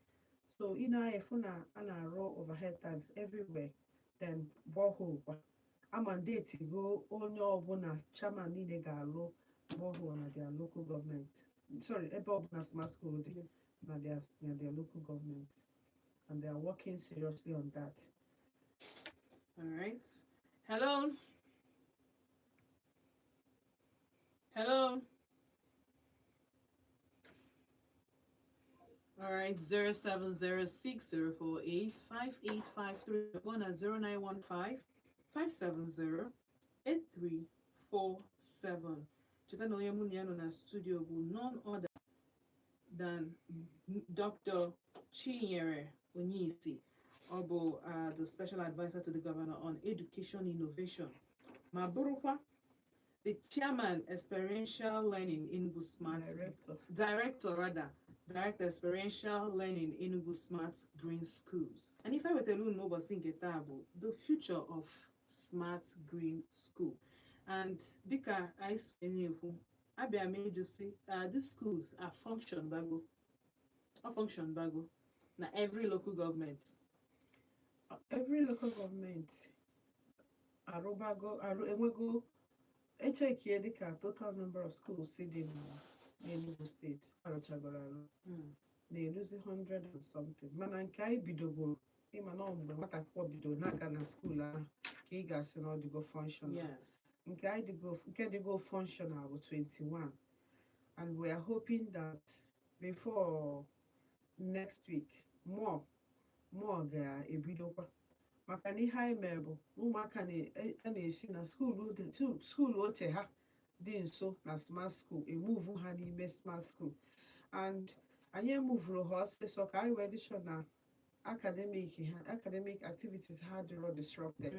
So ị na-efu na a na-arụ overhead tanks everywhere, then borehole kwa a mandate go onye ọbụla, chairman niile ga-alụ borehole na their local government, sorry, ebe ọbụla smart school dị. na their local government, and they are working seriously on that. All right. Hello. Hello. All right, 07060485853 one at 09155708347. Cheta na onye mụ na ya nọ na studio bụ none other than Dr. Chinyere Onyeisi. Ọ bụ the special advisor to the governor on education innovation, ma bụrụkwa the chairman, experiential learning, Enugu Smart Director. Director rather, director, experiential learning, Enugu Smart Green Schools. And ife wetara unu n'ụbọchị nke taa bụ the future of Smart Green School. And dịka anyị si na-ekwu, abịa m ịjụ sị, these schools are function bago ọ function bago na every local government? Every local government arụbago arụ, enwego echekie dịka total number of schools si dị n'Enugu Steeti arụchagoro arụ na-eruzi 100 and something, mana nke anyị bidogoro, ịma na ọ mgbe nwata akwụkwọ bidoro na-aga na school ahụ ka ị ga-asị na ọ dịgo functional. Nke anyị dịgo, nke dịgo functional bụ 21, and we are hoping that before next week more ga-ebidokwa, maka na ihe anyị mere bụ ụmụaka a na-esi na school oche ha dị nso na smart school emuvu ha n'ime smart school, and anyị emuvuru ha ọsịsọ ka anyị wee dị sure na academic ha, academic activities ha dịrọ disrupted.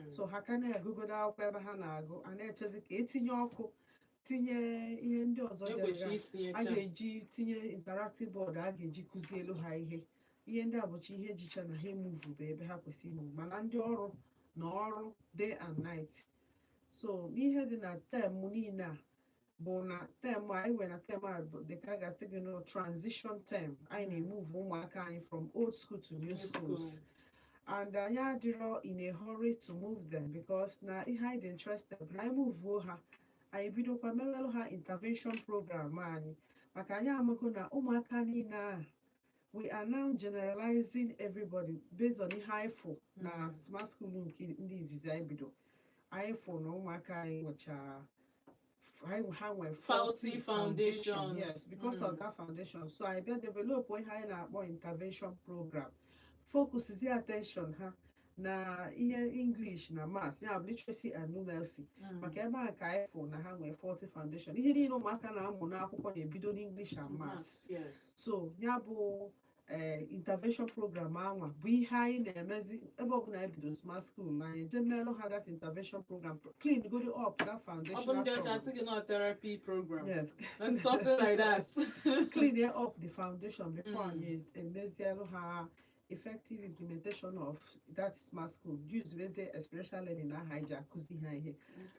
So ha ka na-agụgodo akwụkwọ ebe ha na-agụ, a na-echezi ka etinye ọkụ, tinye ihe ndị ọzọ ekwesịrị dịrị a itinyecha ga-eji tinye interactive board a ga-eji kụzielu ha ihe. Ihe ndị a bụcha ihe jicha na ha emuvu bụ ebe ha kwesịrị imuvu, mana ndị ọrụ na ọrụ day and night. So n'ihe dị na term niile a bụ na term a anyị nwere, na term a bụ dịka a ga-asị gị nọ transition term, anyị na-emuvu ụmụaka anyị from old school to new New schools. School. And anyị adịrọ in a hurry to move them, because na ihe anyị dị interested bụ na anyị muvuo ha, anyị bidokwa mewelụ ha intervention program anyị, maka anyị amago na ụmụaka niile a, we are now generalizing everybody based on ihe anyị fụ na smart school nke ndị izizi anyị bido. Anyị fụ na ụmụaka anyị nwechara ha nwere faulty foundation. Yes, because of that foundation, so anyị bịa develop ihe anyị na-akpọ intervention program, focusizie attention ha na ihe English na maths, ya bụ literacy and numeracy, maka ebe a ka anyị fụ na ha nwere faulty foundation. Ihe niile ụmụaka na-amụ n'akwụkwọ na-ebido n'English and maths. Maths, yes. So ya bụ intervention program anwa bụ ihe anyị na-emezi ebe ọbụla anyị bido smart school, na anyị eje meelụ ha that intervention program, clean go up that Ọ bụ foundational ndị ọcha problem. Asị gị nọ therapy program Yes. something like that. Clean up the foundation before anyị emezielụ ha effective implementation of that smart school, use the experiential learning na aha anyị ji akụzi ha ihe.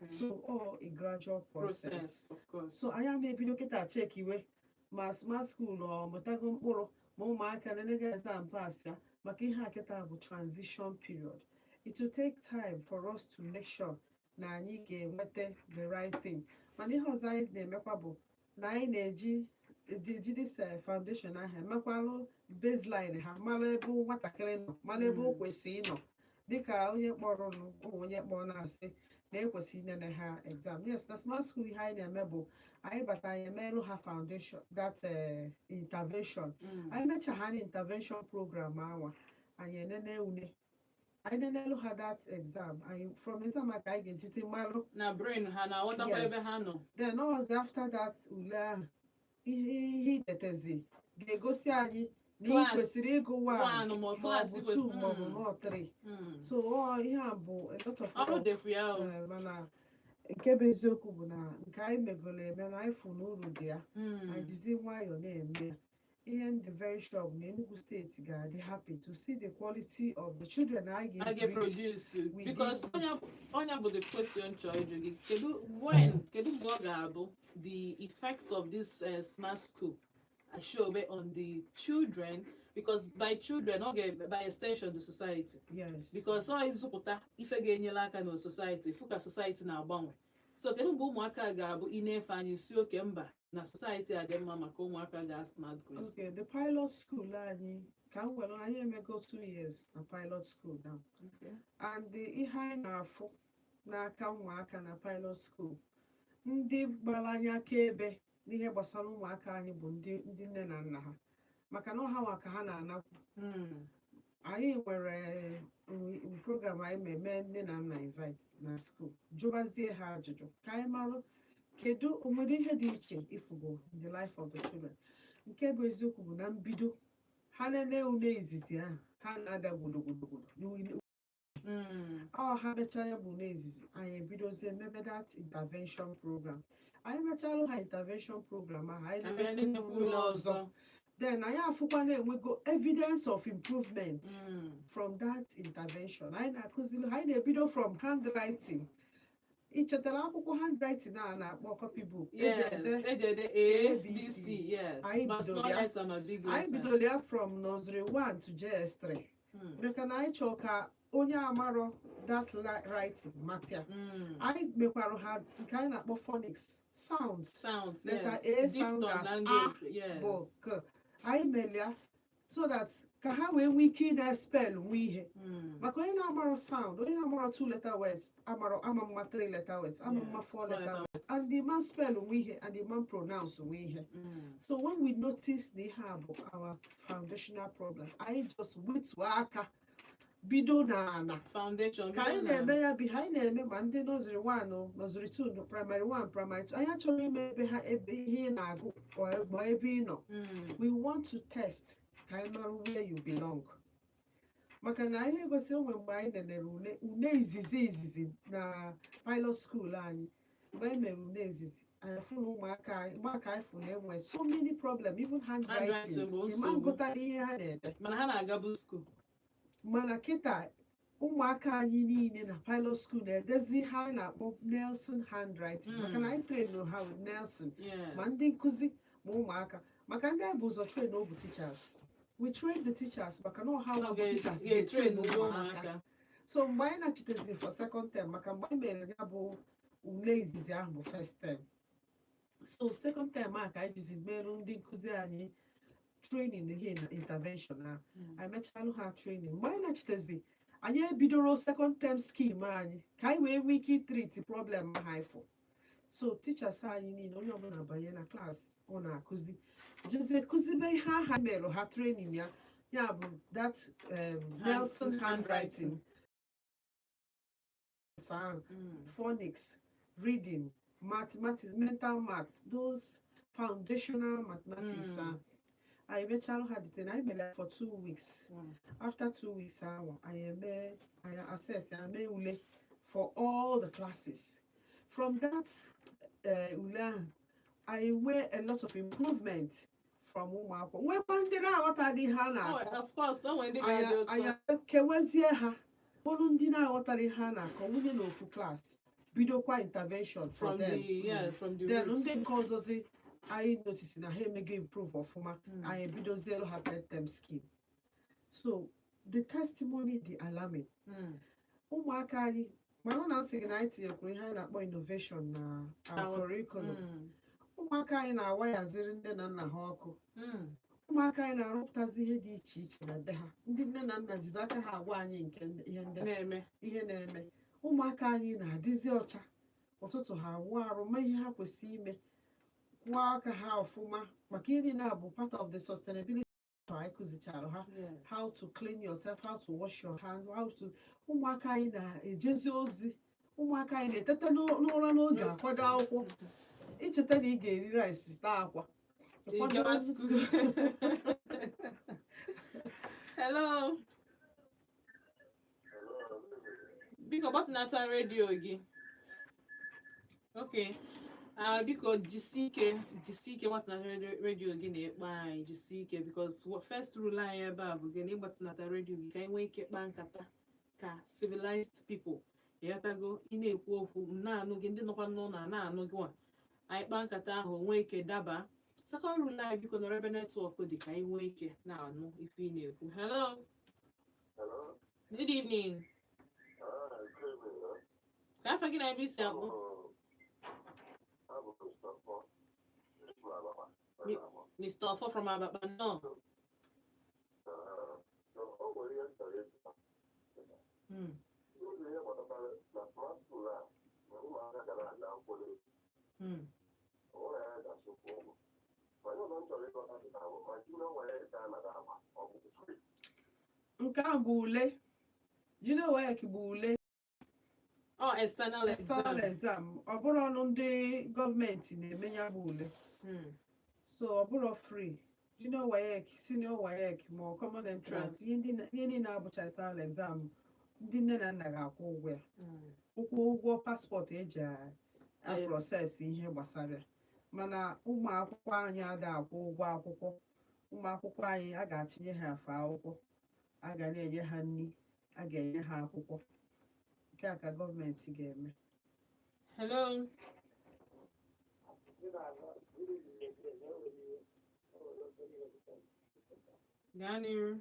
So all a gradual process. Process, of course. So anyị ama ebido kịta check iwe ma smart school ọ mụtago mkpụrụ, ma ụmụaka na-enega exam pass ya, maka ihe a kịta bụ transition period. It will take time for us to make sure na anyị ga-enweta the right thing. Mana ihe ọzọ anyị na-emekwa bụ na anyị na-eji eji this foundation ahụ emekwalụ baseline ha, mara ebe nwatakịrị nọ, mara ebe o kwesịrị ịnọ, dịka onye kpọrọ nụ, ụmụ onye kpọrọ na-asị na ekwesịrị inene ha exam. Yes, na smart school, ihe anyị na-eme bụ anyị bata, anyị emerụ ha foundation, that intervention. Anyị mecha ha na intervention program anwa, anyị enene ule, anyị nenelu ha that exam, anyị from exam a ka anyị ga-ejizi malụ na brain ha na-aghọtakwa Yes. ebe ha nọ. Then ọzọ, after that ule ahụ, ihe idetezi ga-egosi anyị na ị Class kwesịrị ịgụ 1 one ma ma ọ class bụ 2 ma ọ bụ nọ 3. So ọ ihe a bụ a lot of ọrụ work. dịkwa ya o. Mana nke bụ eziokwu bụ na nke anyị megoro eme na anyị fụ na uru dị ya. Anyị jizi nwayọọ na-eme ya. Ihe ndị very sure bụ na Enugu Steeti ga-adị happy to see the quality of the children anyị a ga-breed ga-produce within because this. Onya bụ the question chọrọ ịjụ gị, kedu when, kedu mgbe ọ ga-abụ the effect of this smart school show on the children? Because by children, ọ ga by extension the society. Yes. Because ọ ịzụpụta ife ga-enyere aka na society, fụ ka society na-agbanwe. So kedu mgbe ụmụaka ga-abụ ị na-efe anyị si oke mba na society a dị mma maka ụmụaka ga smart grade? Okay, the pilot school anyị ka m were, anyị emego 2 years na pilot school now. And ihe anyị na-afụ n'aka ụmụaka na pilot school, ndị gbara anyị akaebe n'ihe gbasara ụmụaka anyị bụ ndị nne na nna ha, maka na ọha nwa ka ha na-anakwu. Anyị nwere program anyị ma-eme nne na nna invite na school, jụbazie ha ajụjụ ka anyị marụ kedu o nwere ihe dị iche ifugo in the life of the children. Nke bụ eziokwu bụ na mbido ha lele ule izizi ahụ, ha na-ada gbodogbodogbodo. Ọ ha mechaa ya bụ ule izizi, anyị ebidozie mebe that intervention program. Anyị mechalụ ha intervention program ahụ, anyị abịa lele nenekwa ule ule ọzọ, ọzọ, then anyị afụkwa na-enwego evidence of improvement from that intervention. Anyị na-akụziri ha, anyị na-ebido from handwriting. Ị chetara akwụkwọ handwriting a na-akpọ copybook eji ede? Eji ede A, B, B, C. C. Yes. Anyị ma bidoro small ya. letter ma big Anyị letter. bidoro ya from nursery 1 to JS3, maka na anyị chọọ ka onye amarọ that writing mata. Anyị mekwara ha nke anyị na-akpọ phonics sounds. Sounds. Letter Yes. A sound Diphthong as A, language, yes. bụ k. Anyị melia so that ka ha wee nwee ike ị na-spell nwee ihe, maka onye na-amarọ sound, onye na-amarọ two letter words, amarọ ama mma three letter words, ama mma four letter words, and the man spell nwe ihe and the man pronounce nwe ihe. So when we notice na ihe a bụ our foundational problem, anyị just wetuo aka bido n'ala. Foundation. Ka anyị bido na- na-eme ya bụ ihe anyị na-eme, ma ndị nursery 1 o, nursery 2, primary 1, primary 2, anyị achọghị ime ebe ha ebe ihe ị na-agụ ma ebe ị nọ. We want to test ka anyị mara where you belong, maka na ihe gosi onwe mgbe anyị nenere ule izizi na pilot school anyị, mgbe anyị mere ule izizi, anyị fụ na ụmụaka anyị, ụmụaka anyị fụ na enwe so many problem, even handwriting. Handwriting bụ ịma nsogbu. Ngụtara ihe ha na-ede. Mana ha na-agabu school. Mana kịta, ụmụaka anyị niile na pilot school na-edezi ha anyị na-akpọ Nelson handwriting, maka na anyị train ha with Nelson, ma ndị nkụzi ma ụmụaka, maka ndị anyị bụ ụzọ train bụ teachers. We train the teachers, maka na ọha bụ teachers ga-etrain ga-etrain ụmụaka. ụmụaka. So mgbe anyị nachitezi for second term, maka mgbe anyị mere ya bụ ule izizi ahụ bụ first term, so second term a ka anyị jizi merụ ndị nkụzi anyị training ihe na intervention a. Anyị mechalụ ha training, mgbe anyị nachitezi, anyị ebidoro second term scheme anyị ka anyị wee nwee ike treat problem ha ifụ. So teachers anyị niile, onye ọbụla banye na class ọ na-akụzi, jezie kụzibe ihe aha merụ ha training ya, ya bụ that Nelson handwriting ahụ, phonics, reading, mathematics, mental maths, those foundational mathematics ahụ. Anyị mechalụ ha dite na anyị mere ya for 2 weeks. After 2 weeks ahụ, anyị eme, anyị assess ya, mee ule for all the classes. From that ule ahụ, anyị nwee a lot of improvement from ụmụ akwụkwọ, nwekwa ndị na-aghọtaghị ihe a na-akọ. Oh, of course, o nwere ndị ga-adị anyị otu. Anyị kewezie ha, bụrụ ndị na-aghọtara ihe a na-akọ, nwunye n'ofu class, bidokwa intervention for from them. the, yes, from the Then roots. ndị nke ọzọzi anyị notice na ha emego improve ọfụma, anyị ebidozielu ha third term scheme. So the testimony dị alarming. Ụmụaka anyị, mana na nsị gị na anyị tinyekwuru ihe anyị na-akpọ innovation na our curriculum. Ụmụaka anyị na-awayaziri nne na nna ha ọkụ. Ụmụaka anyị na-arụpụtazi ihe dị iche iche na be ha. Ndị nne na nna jizi aka ha agwa anyị nke ihe ndị a, na-eme. Ihe na-eme, ụmụaka anyị na-adịzi ọcha. Ụtụtụ ha awụ arụ, ma ihe ha kwesịrị ime, kwụọ aka ha ọfụma, maka ihe niile a bụ part of the sustainability anyị kụzichara ha. How to clean yourself, how to wash your hands, how to, ụmụaka anyị na-ejezi ozi. Ụmụaka anyị na-etete n'ụra n'oge, akwado akwụkwọ. Icheta na ị ga-eri rice, taa akwa. Ị gawa school. Hello. Biko gbatịnata redio gị. Okay. Ah, biko jisie ike, jisie ike gbatịnata redio gị na-ekpe anyị. Jisie ike, because first rule anyị ebe a bụ gị na ịgbatịnata redio gị ka anyị nwee ike kpaa nkata ka civilized people. Ịghọtago? Ị na-ekwu okwu, m na-anụ gị, ndị nọkwa n'ụlọ a na-anụ gị nwa. Anyị kpaa nkata ahụ nwee ike daba. Second rule anyị, biko nọrọ ebe network dị ka anyị nwee ike na-anụ ife ị na-ekwu. Hello. Hello? Good evening. Ah, good evening. Ka afa gị na ebe isi akpọ? Oh, Mr. Ofo from Abakpa, no. O nwere ihe m chọrọ ịjụ. N'oge ihe gbasara na smart school a, na ụmụaka gara aga akwụkwọ n'efu, ọ nwere ya ga-asụkwu ụgwọ. Ma ihe ọzọ m chọrọ ịghọta kịta bụ ma junior WAEC a nara agba, ọ bụ free? Nke a bụ ule. Junior WAEC bụ ule. Oh, external external exam. Exam. Ọ bụrụ ọnụ ndị gọọmenti na-eme ya bụ ule. So ọ bụrụ free. Junior WAEC, senior WAEC ma ọ common entrance, ihe niile abụcha external exam, ndị nne na nna ga-akwụ ụgwọ ya. Ụkwụ ụgwọ passport eji a process ihe gbasara ya. Mana ụmụ akwụkwọ anyị ada akwụ ụgwọ akwụkwọ. Ụmụ akwụkwọ anyị, a ga-achịnye ha afe akwụkwọ, a ga na-enye ha nri, a ga-enye ha akwụkwọ. Nke a ka gọọmenti ga-eme. Hello. Gaa n'iru.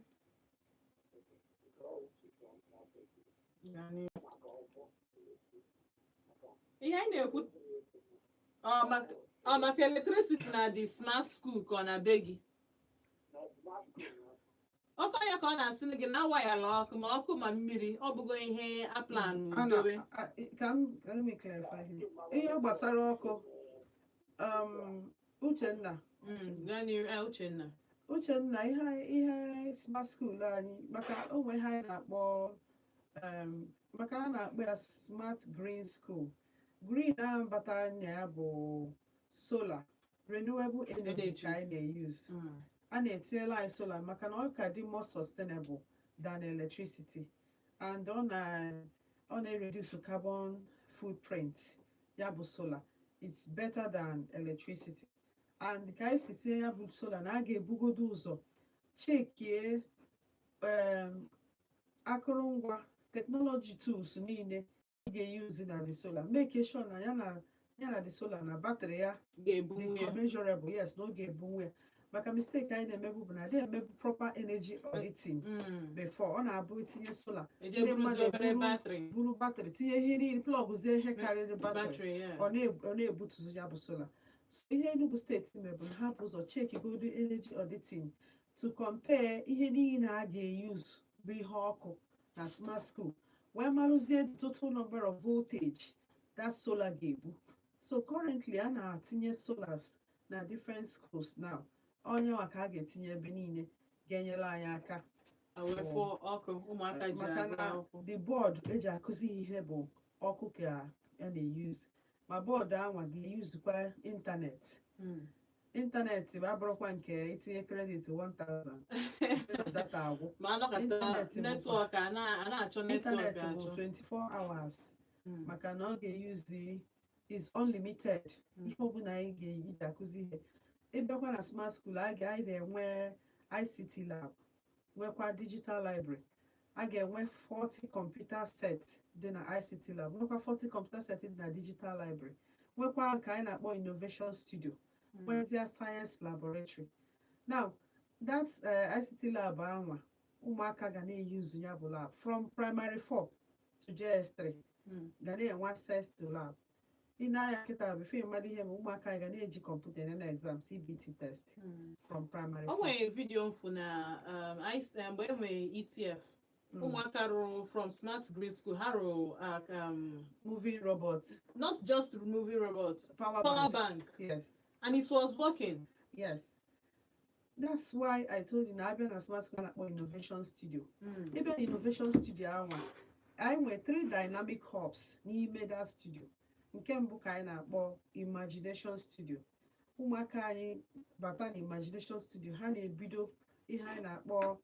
Gaa n'iru. Ihe anyị na-ekwu ọ maka electricity na the smart school ka ọ na be gị. Ọkụ ya ka ọ na-asị gị na wayala ọkụ, ma ọkụ ma mmiri, ọ bụgo ihe a plan A na- dowe. Ka m let me clarify here. Ihe gbasara ọkụ, Uchenna. Gaa n'iru, Uchenna. Uchenna, ihe smart school anyị, maka onwe ihe anyị na-akpọ maka a na-akpọ ya smart green school. Green ahụ batara na ya bụ solar, renewable energy Energy. ka anyị na-use. A na-etinyela anyị solar maka na ọ ka dị more sustainable than electricity and ọ na-reduce carbon footprint. Ya bụ solar, it's better than electricity. And ka anyị si tinye ya bụ solar, na a ga-ebugodo ụzọ chekie akụrụngwa technology tools niile ị ga-eyuzi na the solar, make sure na ya na the solar na battery ya ga-ebunwu dị ya. Measurable, yes, na ọ ga-ebunwu ya, maka mistake anyị na-emebu bụ na adịghị emebu proper energy auditing before. Ọ na-abụ itinye solar, Eje ndị buruzie mmadụ obere battery. Buru battery, tinye ihe niile, plugzie ihe karịrị battery. Battery, yeah. Ọ na-ebutuzu ya bụ solar. So ihe Enugu Steeti mere bụ na ha bụ ụzọ chekigodo energy auditing to compare ihe niile a ga-eyuzu bụ ihe ọkụ na smart school, wee marụzie the total number of voltage that solar ga-ebu. So currently, a na-atinye solars na different schools now. Onye nwa ka a ga-etinye ebe niile ga-enyere anyị aka. A wee fụọ ọkụ ụmụaka ji maka agụ na akwụkwọ. The board eji akụzi ihe bụ ọkụ ka a na-eyuzu, ma board anwa ga-eyuzukwa ịntanetị. Ịntanetị bụ abụrụkwa nke itinye credit 1000, tinye data agwụ. Ma anọkọta Ịntanetị network a na-achọ network ịntanetị bụ achọ. 24 hours, maka na ọ ga-eyuzi is unlimited. Ihe ọbụla anyị ga-eji akụzi ihe. Ịbịakwa na smart school, anyị ga-enwe ICT lab, nwekwa digital library. A ga-enwe 40 computer set dị na ICT lab, nwekwa 40 computer set dị na digital library, nwekwa nke anyị na-akpọ innovation studio, nwezie science laboratory. Now that ICT lab anwa, ụmụaka ga na-eyuzu ya bụ lab from primary 4 to JS3 ga na-enwe access to lab. Ị na-anya kịta, before ịmara ihe ma ụmụaka anyị ga na-eji kọmputa ene exam, CBT test from primary O 4. nwere video mfu na mgbe e nwere ETF, ụmụaka rụrụ from smart green school, ha rụrụ moving robot. Not just moving robot, power power bank. Bank. Yes. And it was working. Yes, that's why I told you na abịa na smart school, a na-akpọ innovation studio. Ebe na innovation studio anwa, anyị nwere three dynamic hubs n'ime that studio. Nke mbụ ka anyị na-akpọ imagination studio. Ụmụaka anyị bata na imagination studio, ha na-ebido ihe anyị na-akpọ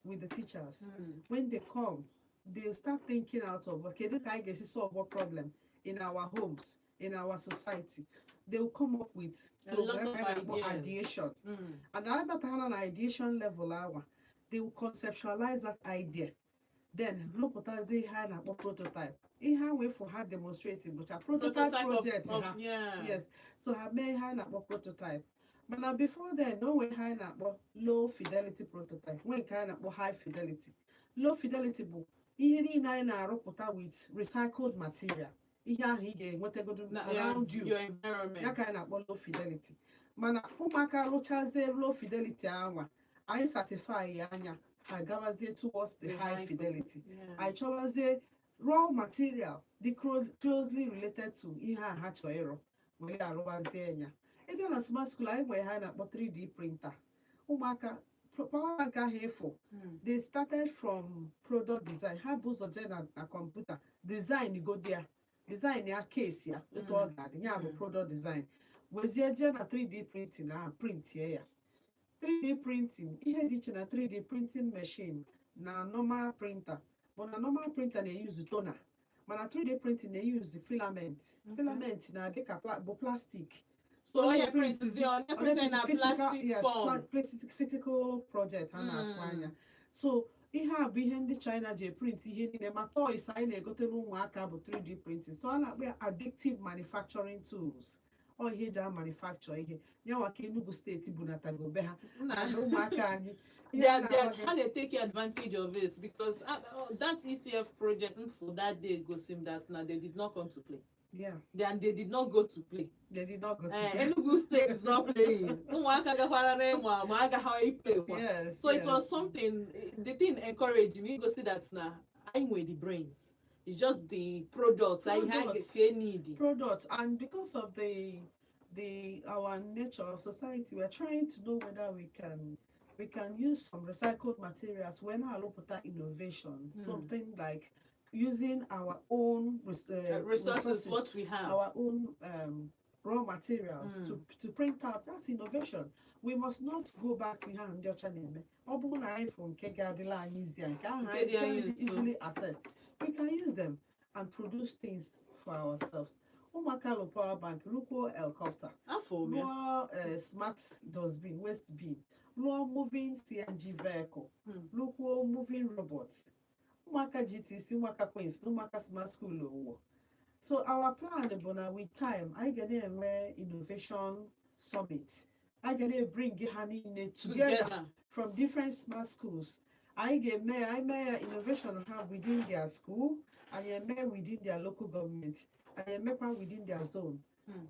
with the teachers. When they come, they'll start thinking out of kedu ka anyị ga-esi solve a problem in our homes, in our society. They will come up with a lot of program anyị na-akpọ ideas. Ideation. And abatara na ideation level awa, they will conceptualize that idea, then rụpụtazie ihe a na-akpọ prototype. Ihe ha wee for ha demonstrate bụcha prototype prototype project of ha. Yeah. Yes, so ha mee ihe a na-akpọ prototype. Mana before then, o nwee ihe anyị na-akpọ low fidelity prototype, nwee nke anyị na-akpọ high fidelity. Low fidelity bụ ihe niile anyị na-arụpụta with recycled material. Ihe ahụ ị ga-enwetagodo Na around you, your environment. Ya ka anyị na-akpọ low fidelity. Mana ụmụaka rụchazie low fidelity anwa, anyị certify ya anya, ha gawazie towards the The high high fidelity. Yeah. Anyị chọwazie raw material dị closely related to ihe a ha chọrọ ịrụ, wee arụwazie ya. Ịbịa na smart school anyị, nwere ha na-akpọ 3D printer. Ụmụaka power bank ahụ efu, they started from product design. Ha bụ ụzọ jee na kọmputa design godi ya, design ya, case ya, etu ọ ga-adị ya bụ product design, wezie jee na 3D printing ahụ, printie ya. 3D printing, ihe dị iche na 3D printing machine na normal printer bụ na normal printer na-eyuzu toner, mana 3D printing na-eyuzu filament. Filament na-adị ka bụ plastic. So onye print zi, onye ọ print na physical plastic yes, form. Plastic physical project a na-afụ anya. So ihe a bụ ihe ndị China ji print ihe niile, ma toys anyị na-egotere ụmụaka bụ 3D printing. So a na-akpọ ya additive manufacturing tools. Ọ ihe eji a manufacture ihe nyanwa ka Enugu Steeti bunatago be ha Na na ụmụaka anyị. Ihe they a are, they are, na-agwa gị- how they take advantage of it, because that ETF project for that day goes him that now they did not come to play. Then they did not go to play. They did not go to Enugu State is not playing. Ụmụaka gakwara n'ịmụ ma agaghị play kwa. So it was something, the thing encouraged me go see that now I nwere the brains. It's just the products I had Products. get need. Products, and because of the our nature of society, we're trying to know whether we can use some recycled materials when our innovation, something like using our own Resources, what we have. Our own raw materials to print out. That's innovation. We must not go back to ihe ahụ ndị ọcha na-eme. Ọ bụrụ na anyị fụ nke ga-adịla anyị izi a, nke ahụ Nke anyị dị anyị can nso. Easily access, we can use them and produce things for ourselves. Ụmụaka lụ power bank, rụkwuo helicopter, Afọ m ya. rụọ smart dustbin, waste bin, rụọ moving CNG vehicle, rụkwuo moving robots. Ụmụaka GTC, ụmụaka Queens na ụmụaka smart school owo. So our plan bụ na with time, anyị ga na-enwe innovation summit. Anyị ga na-ebring ha niile together Together. From different smart schools. Anyị ga-eme, anyị mee ya, innovation ha within their school, anyị eme within their local government, anyị emekwa within their zone.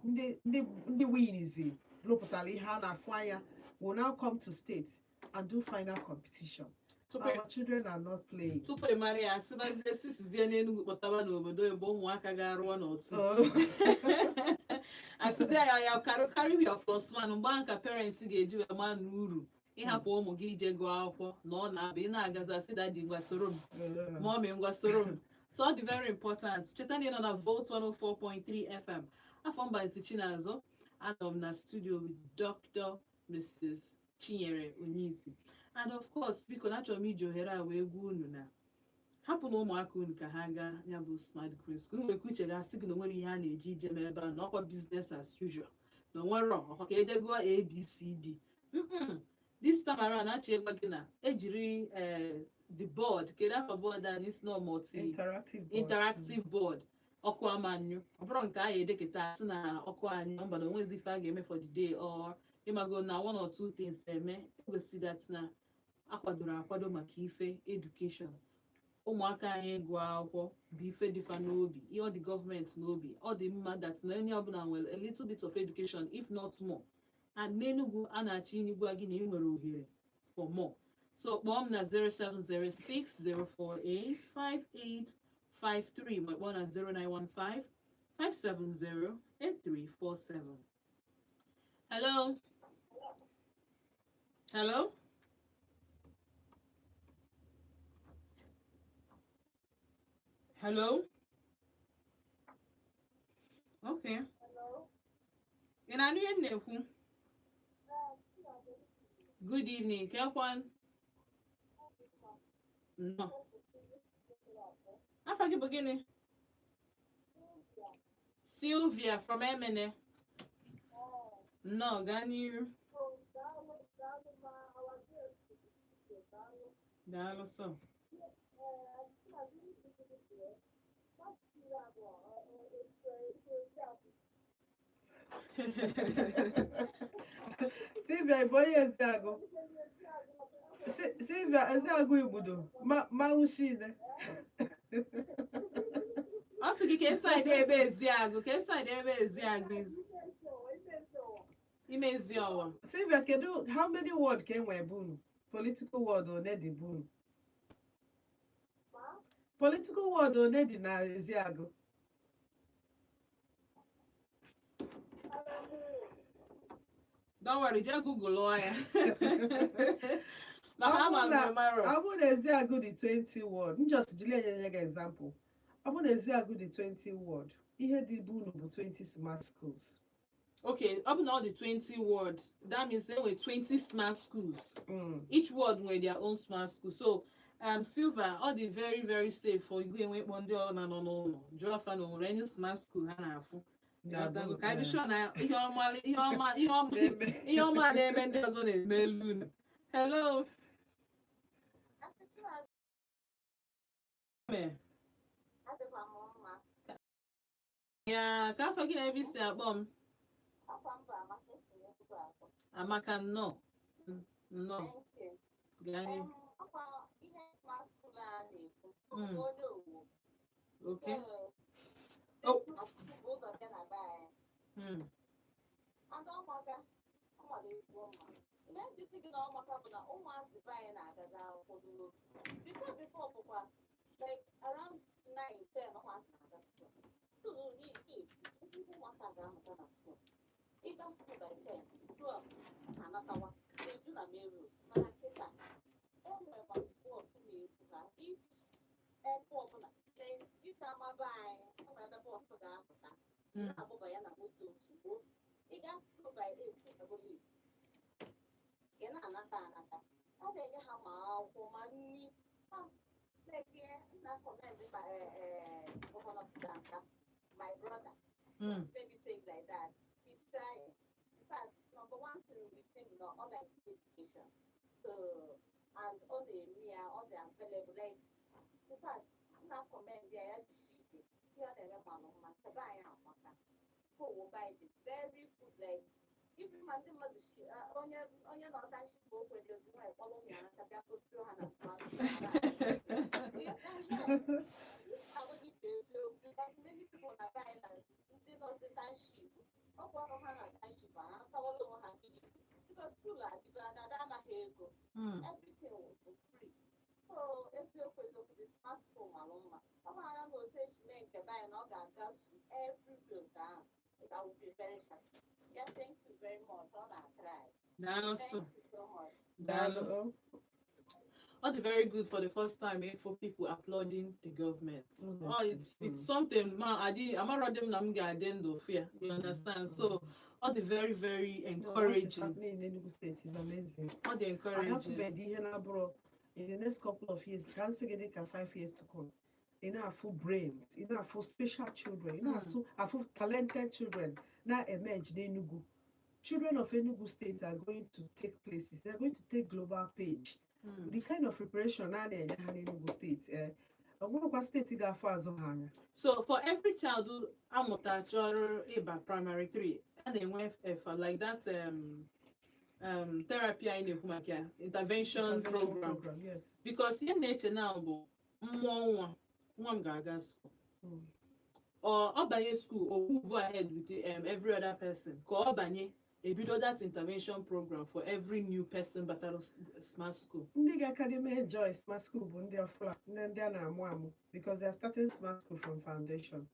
Ndị winizi rụpụtara ihe a na-afụ anya will now come to state and do final competition. Tupu Our children are not playing. Tupu ị mara ya, asịbazie sisizie n'Enugwu kpọtaba n'obodo ebe ụmụaka ga-arụọ n'otu. Asịzie ya ya karị your plus one. Mgbe ahụ ka parents ga-eji wee maa na uru ịhapụ ụmụ gị ije gụọ akwụkwọ na ọ na-abịa. Ị na-agazi, asị, "Daddy, ngwa soro m. Mommy, ngwa soro m." So ọ dị very important. Cheta na ị nọ na Volt 104.3 FM. Afọ mba ntị Chinazụ. Anọ m na studio with Dr. Mrs. Chinyere Onyeisi. And of course, biko na achọrọ m iji ohere a wee gwa unu na hapụ na ụmụaka unu ka ha gaa ya bụ Smart Green School. Nwere ike uche ga-asị gị na onwere ihe a na-eji ije mee ebe a, na ọkwa business as usual, na onwero ọkwa ka eje gụọ ABCD. This time around, achọ ịgwa gị na ejiri the board, kedu afọ board anyị si na multi Interactive board. Interactive board, ọkụ amanyụ. Ọ bụrụ nke anyị edekịta sị na ọkụ anyụ mba, na onwezi ife a ga-eme for the day, or ịmago na one or two things eme, egosi that na akwadoro akwado maka ife education. Ụmụaka anyị gụọ akwụkwọ bụ ife dịfa n'obi, ihe ọ dị gọọmenti n'obi. Ọ dị mma that na onye ọbụla nwere a little bit of education, if not more. And n'Enugwu a na-achọ inyegbu gị na ị nwere ohere for more. So kpọọ m na 0706 048 5853, ma kpọọ na 0915 570 8347. Hello, hello. Hello. Okay. Ị na-anụ ihe m na-ekwu? Good evening. Kekwan? Nnọọ. Afa gị bụ gịnị? Sylvia from Emene. Nnọọ, gaa n'iru. Daalụ sọ. Sylvia, ị bụ onye Eziagụ? Sylvia, Eziagụ Igbudo, ma mmanwụ shine. Ọ Ọ sị gị ka side ebe Eziagụ, ka side ebe Eziagụ ime Eziọwa. Sylvia, kedu how many ward ka e nwee ebe unu? Political ward one dị be unu? Political ward one dị na Eziagụ? Don't worry, jee Google ya. Maka Ọ ama bụrụ m na na marọ. ọ bụrụ na Eziagụ dị 20 ward, m just jiri enye gị example. Ọ bụrụ na Eziagụ dị 20 ward, ihe dị be unu bụ 20 smart schools. Okay, ọ bụ na ọ dị 20 wards, that means there were 20 smart schools. Each ward nwere their own smart school. So, Silva, ọ dị very very safe for igwe enwe ịkpọ ndị ọ na-nọ n'ụlọ jụọ afa na o nwere any smart school ha na-afụ. Na Ịghọtago? bụ Ka anyị dị sure na ihe ọma ihe ọma ihe ọma na-eme. Ihe ọma na-eme ndị ọzọ na-eme elu unu. Hello. Me. Adịkwa m mma. Ya ka afọ gị na ebe isi akpọ m? Akwa mba Amaka esi n'Enugu akpọ. Amaka, nnọọ. Nnọọ. Thank you. Gaa n'ihu. Ọkwa ihe smart school a na-ekwu. Ọ bụ onye owu. Okay. So, Oh. smart school bụ ụzọ bịa na be anyị. And ọmaka, ọ mara ezigbo mma. Ihe ndị sị gị na ọmaka bụ na ụmụazị be anyị na-agazi akwụkwọ n'oge. Before bụkwa like around 9, 10 ụmụazị na-aga school. So, ezigbo ụmụaka ga-amụta na school. Ịga school by 10, 12, ha anatawa. Eju na main road. Mana kịta, enwere ma bus na-ebu ha each ebe ọbụla. Like, isi ama be anyị, ọ nwere ebe bus ga-apụta. Na-agbụba ya na moto ozugbo. Ị ga school by 8, ịgago late. Ị na-anata anata. A na-enye ha ma akwụkwọ ma nri. Ha like ihe nna commend ma Governor Peter, my brother. Let me say it like that. He's trying. In fact, number one thing we think na all like education. So, and all the media, all the available, like, in fact, nna commend ya ya jishi ike. Ihe ọ na-eme mara mma, chebe anyị amaka. Go buy the very good, like, even ma ndị mmadụ shi onye nọ township okwe dị otu nwaanyị kpọrọ ụmụ ya n'aka bịa gosi ha na smart school. Like many people na be anyị na ndị nọzi township, ọkwa ọrụ ha na township ha atawala onwe ha mmiri because school adịgo anya ada anaghị ego. Everything was free. So eziokwu eziokwu, the smart school mara mma. Ọ mara na otu esi mee nke be anyị na ọ ga-agazu everywhere otu ahụ. I will be very happy. Yeah, thank you very much. Ọ na-try. Daalụ so. Thank you so much. Daalụ. Ọ dị very good for the first time for people applauding the government. Oh, it's something ma adị amarọdị m na m ga-adị ndụ fia. You understand? So ọ dị very very No, what is encouraging. happening in Enugu State is amazing. Ọ dị I encouraging. have ihe na-abụrụ in the next couple of years, ka nsị gị dịka 5 years to come, ị na-afụ brains, ị na-afụ special children, ị na-asụ afụ talented children na-emerge n'Enugu. Children of Enugu State are going to take places. They are going to take global page. The kind of preparation a na-enye ha n'Enugu State, ọ bụrụkwa steeti ga-afụ azụ ha anya. So for every child who amụta chọrọ ịba primary 3, a na-enwe like that therapy anyị na-ekwu maka ya, intervention Intervention program. Yes. Because ihe m na-eche na bụ mmụọ nwa nwa m ga-aga school. Or ọ banye school, o move ahead with every other person. Ka ọ banye, ebido that intervention program for every new person batara smart school. Ndị ga-akadị enjoy smart school bụ ndị ọfụla, ndị a na-amụ amụ, because they are starting smart school from foundation.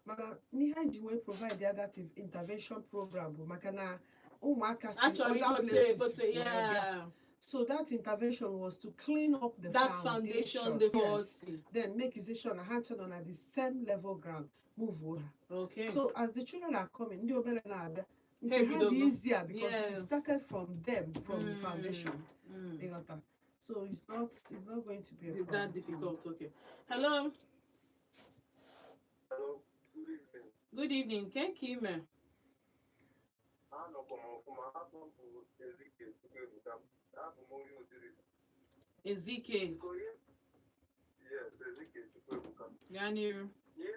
Mana n'ihe anyị ji wee provide that intervention program bụ maka na ụmụaka si Achọrọ other igote places egote wee bịa. So that intervention was to clean up the That foundation, the Yes. first. Then make sure na ha ncha nọ na the same level ground, move ha. So as the children are coming, ndị obere na-abịa, nke Ha ha dị ebidogo. easier because we started from them, from the foundation. Ịghọta? So it's not going to be a It's problem. that difficult. Okay. Hello. Hello, good evening. Good evening. Ke ka ime? Anọkwa m ọfụma. Afọ m bụ Ezike Chukwuebuka. Abụ m onye Odiri. Ezike. Biko, yes, Ezike Chukwuebuka. Gaa n'iru. Ihe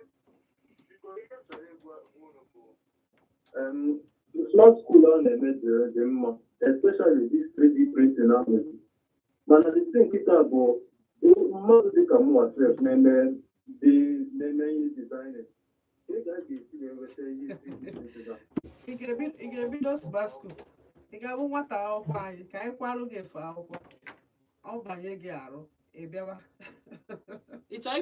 biko ihe m chọrọ ịgwa unu bụ Smart school a na-eme dị mma, especially this 3D printing ahụ. Mana the thing kịta bụ mmadụ dịka mụnwa sef na-eme dị Na-eme ihe designing. Ka ị ga-esi wee nweta ihe isi design? Ị ga-ebido smart school, ị ga-abụ nwata akwụkwọ anyị ka anyị kwarụ gị efe akwụkwọ, ọ banye gị arụ, ị bịawa. Ị chọọ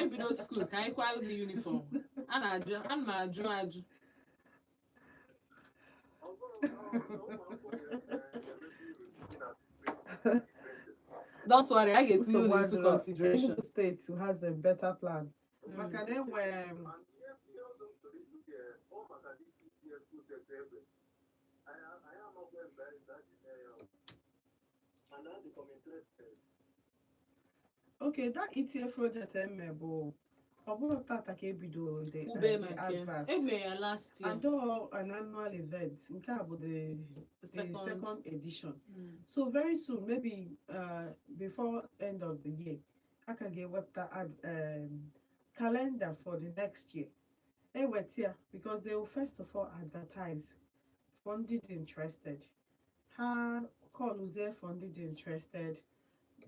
ibido school ka anyị kwalụ gị uniform? A na-ajụ, ana m ajụ ajụ. Ọ bụrụ na ụmụ akwụkwọ ga-emezi uru dị na printing. Don't worry, a ga-etinye Nsogbu unu into adịrọ. consideration. Enugu State has a better plan maka na enwe And ihe ọzọ m chọrọ ikwu gị, ọ maka DPCS project ebe anyị amakwa ebe anyị ji mee ya, and adịkwa m interested. Okay, that ETF project eme bụ, ọ bụrụ tata ka ebidoro the Ube the maka ya. advert. Eme ya last year. And all an annual event. Nke a bụ the Second. Second edition. So very soon, maybe before end of the year, a ka ga-ewepụta calendar for the next year. Eweta ya because they will first of all advertise for ndị dị interested. Ha callụzie for ndị dị interested.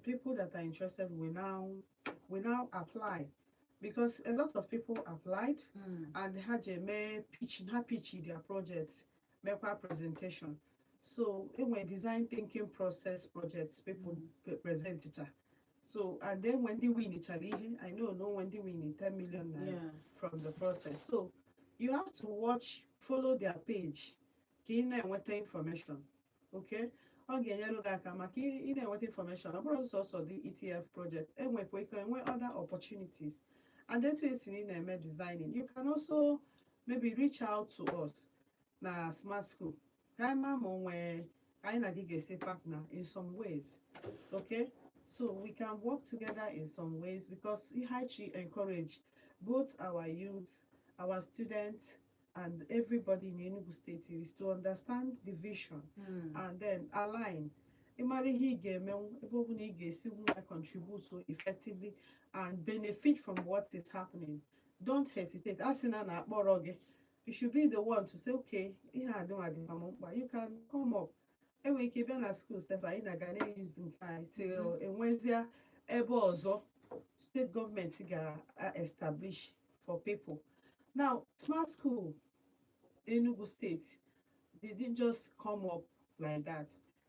People that are interested will now apply because a lot of people applied and ha ji eme pitch, ha pitch their projects, mekwa presentation. So enwere design thinking process projects people present. So and then when they win ihe, I know no when they win 10 million naira from the process. So you have to watch, follow their page ka ị na-enweta information. Okay, ọ ga-enyere gị aka maka ị na-enweta information. Ọ bụrụ sọsọ the ETF project, enwekwa ike enwe other opportunities. And etu esi na ị na-eme designing, you can also maybe reach out to us na Smart School ka anyị maa ma o nwee anyị na gị ga-esi partner in some ways. Okay, so we can work together in some ways because ihe anyị encourage both our youths, our students and everybody in Enugu State is to understand the vision and then align. Ịmara ihe ị ga-emenwu, ebe ọ bụla ị ga-esi nwa contribute so effectively and benefit from what is happening, don't hesitate. A sị na na-akpọrọ gị, you should be the one to say, "Okay, ihe a dịnwa dịkwa m mkpa." You can come up. Enwere ike bịa na school sef, anyị na-aga na-use nke anyị till enwezie ebe ọzọ state gọọmenti ga-establish for people. Now, Smart School Enugu State, they didn't just come up like that.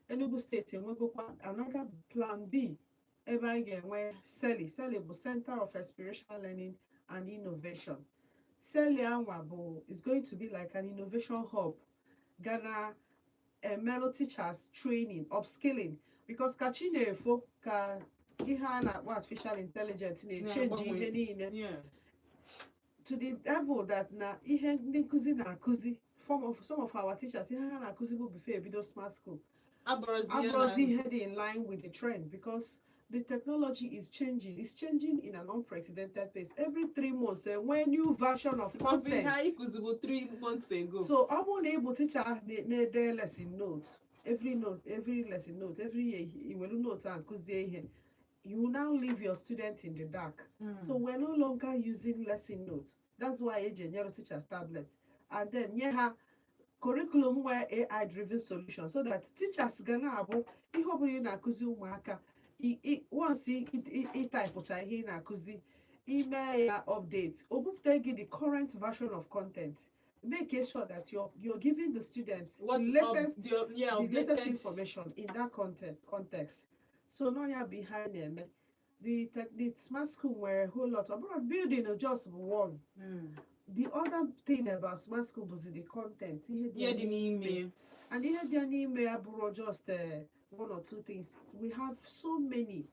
Enugu State enwegokwa another plan B ebe anyị ga-enwe CELI. CELI bụ Center of Experiential Learning and Innovation. CELI anwa bụ is going to be like an innovation hub ga na emelụ teachers training, upskilling, because ka chi na-efo ka ihe a na-akpọ artificial intelligence na-echange ihe niile to the level that na ihe ndị nkụzi na-akụzi, form of some of our teachers, ihe ha na-akụzi bụ before ebido Smart School abụrụzi ya abụrụzi ihe dị in line with the trend, because the technology is changing. It's changing in an unprecedented pace. Every 3 months enwee new version of Ọ bụ ihe anyị content. Kụzibu 3 months ago. So ọ bụrụ na ị bụ teacher na-ede lesson note, every note, every lesson note, every year i were note and kụzie ihe, you will now leave your student in the dark. So we're no longer using lesson notes. That's why eji enyere teachers tablets and then nye ha curriculum where AI driven solution, so that teachers ga na-abụ ihe ọbụla ị na-akụzi ụmụaka, once ịtypụcha ihe ị na-akụzi, ime ya update, o bupụta gị the current version of content. Make sure that you're giving the students What's the latest up, the, yeah, the latest updated information in that context. So now ya bụ ihe anyị na-eme. The Smart School nwere a whole lot. Ọ bụrụ building is just one. The other thing about Smart School bụzi the content, ihe dị Ihe dị n'ime. And ihe dị n'ime ya bụrụ just one or two things. We have so many.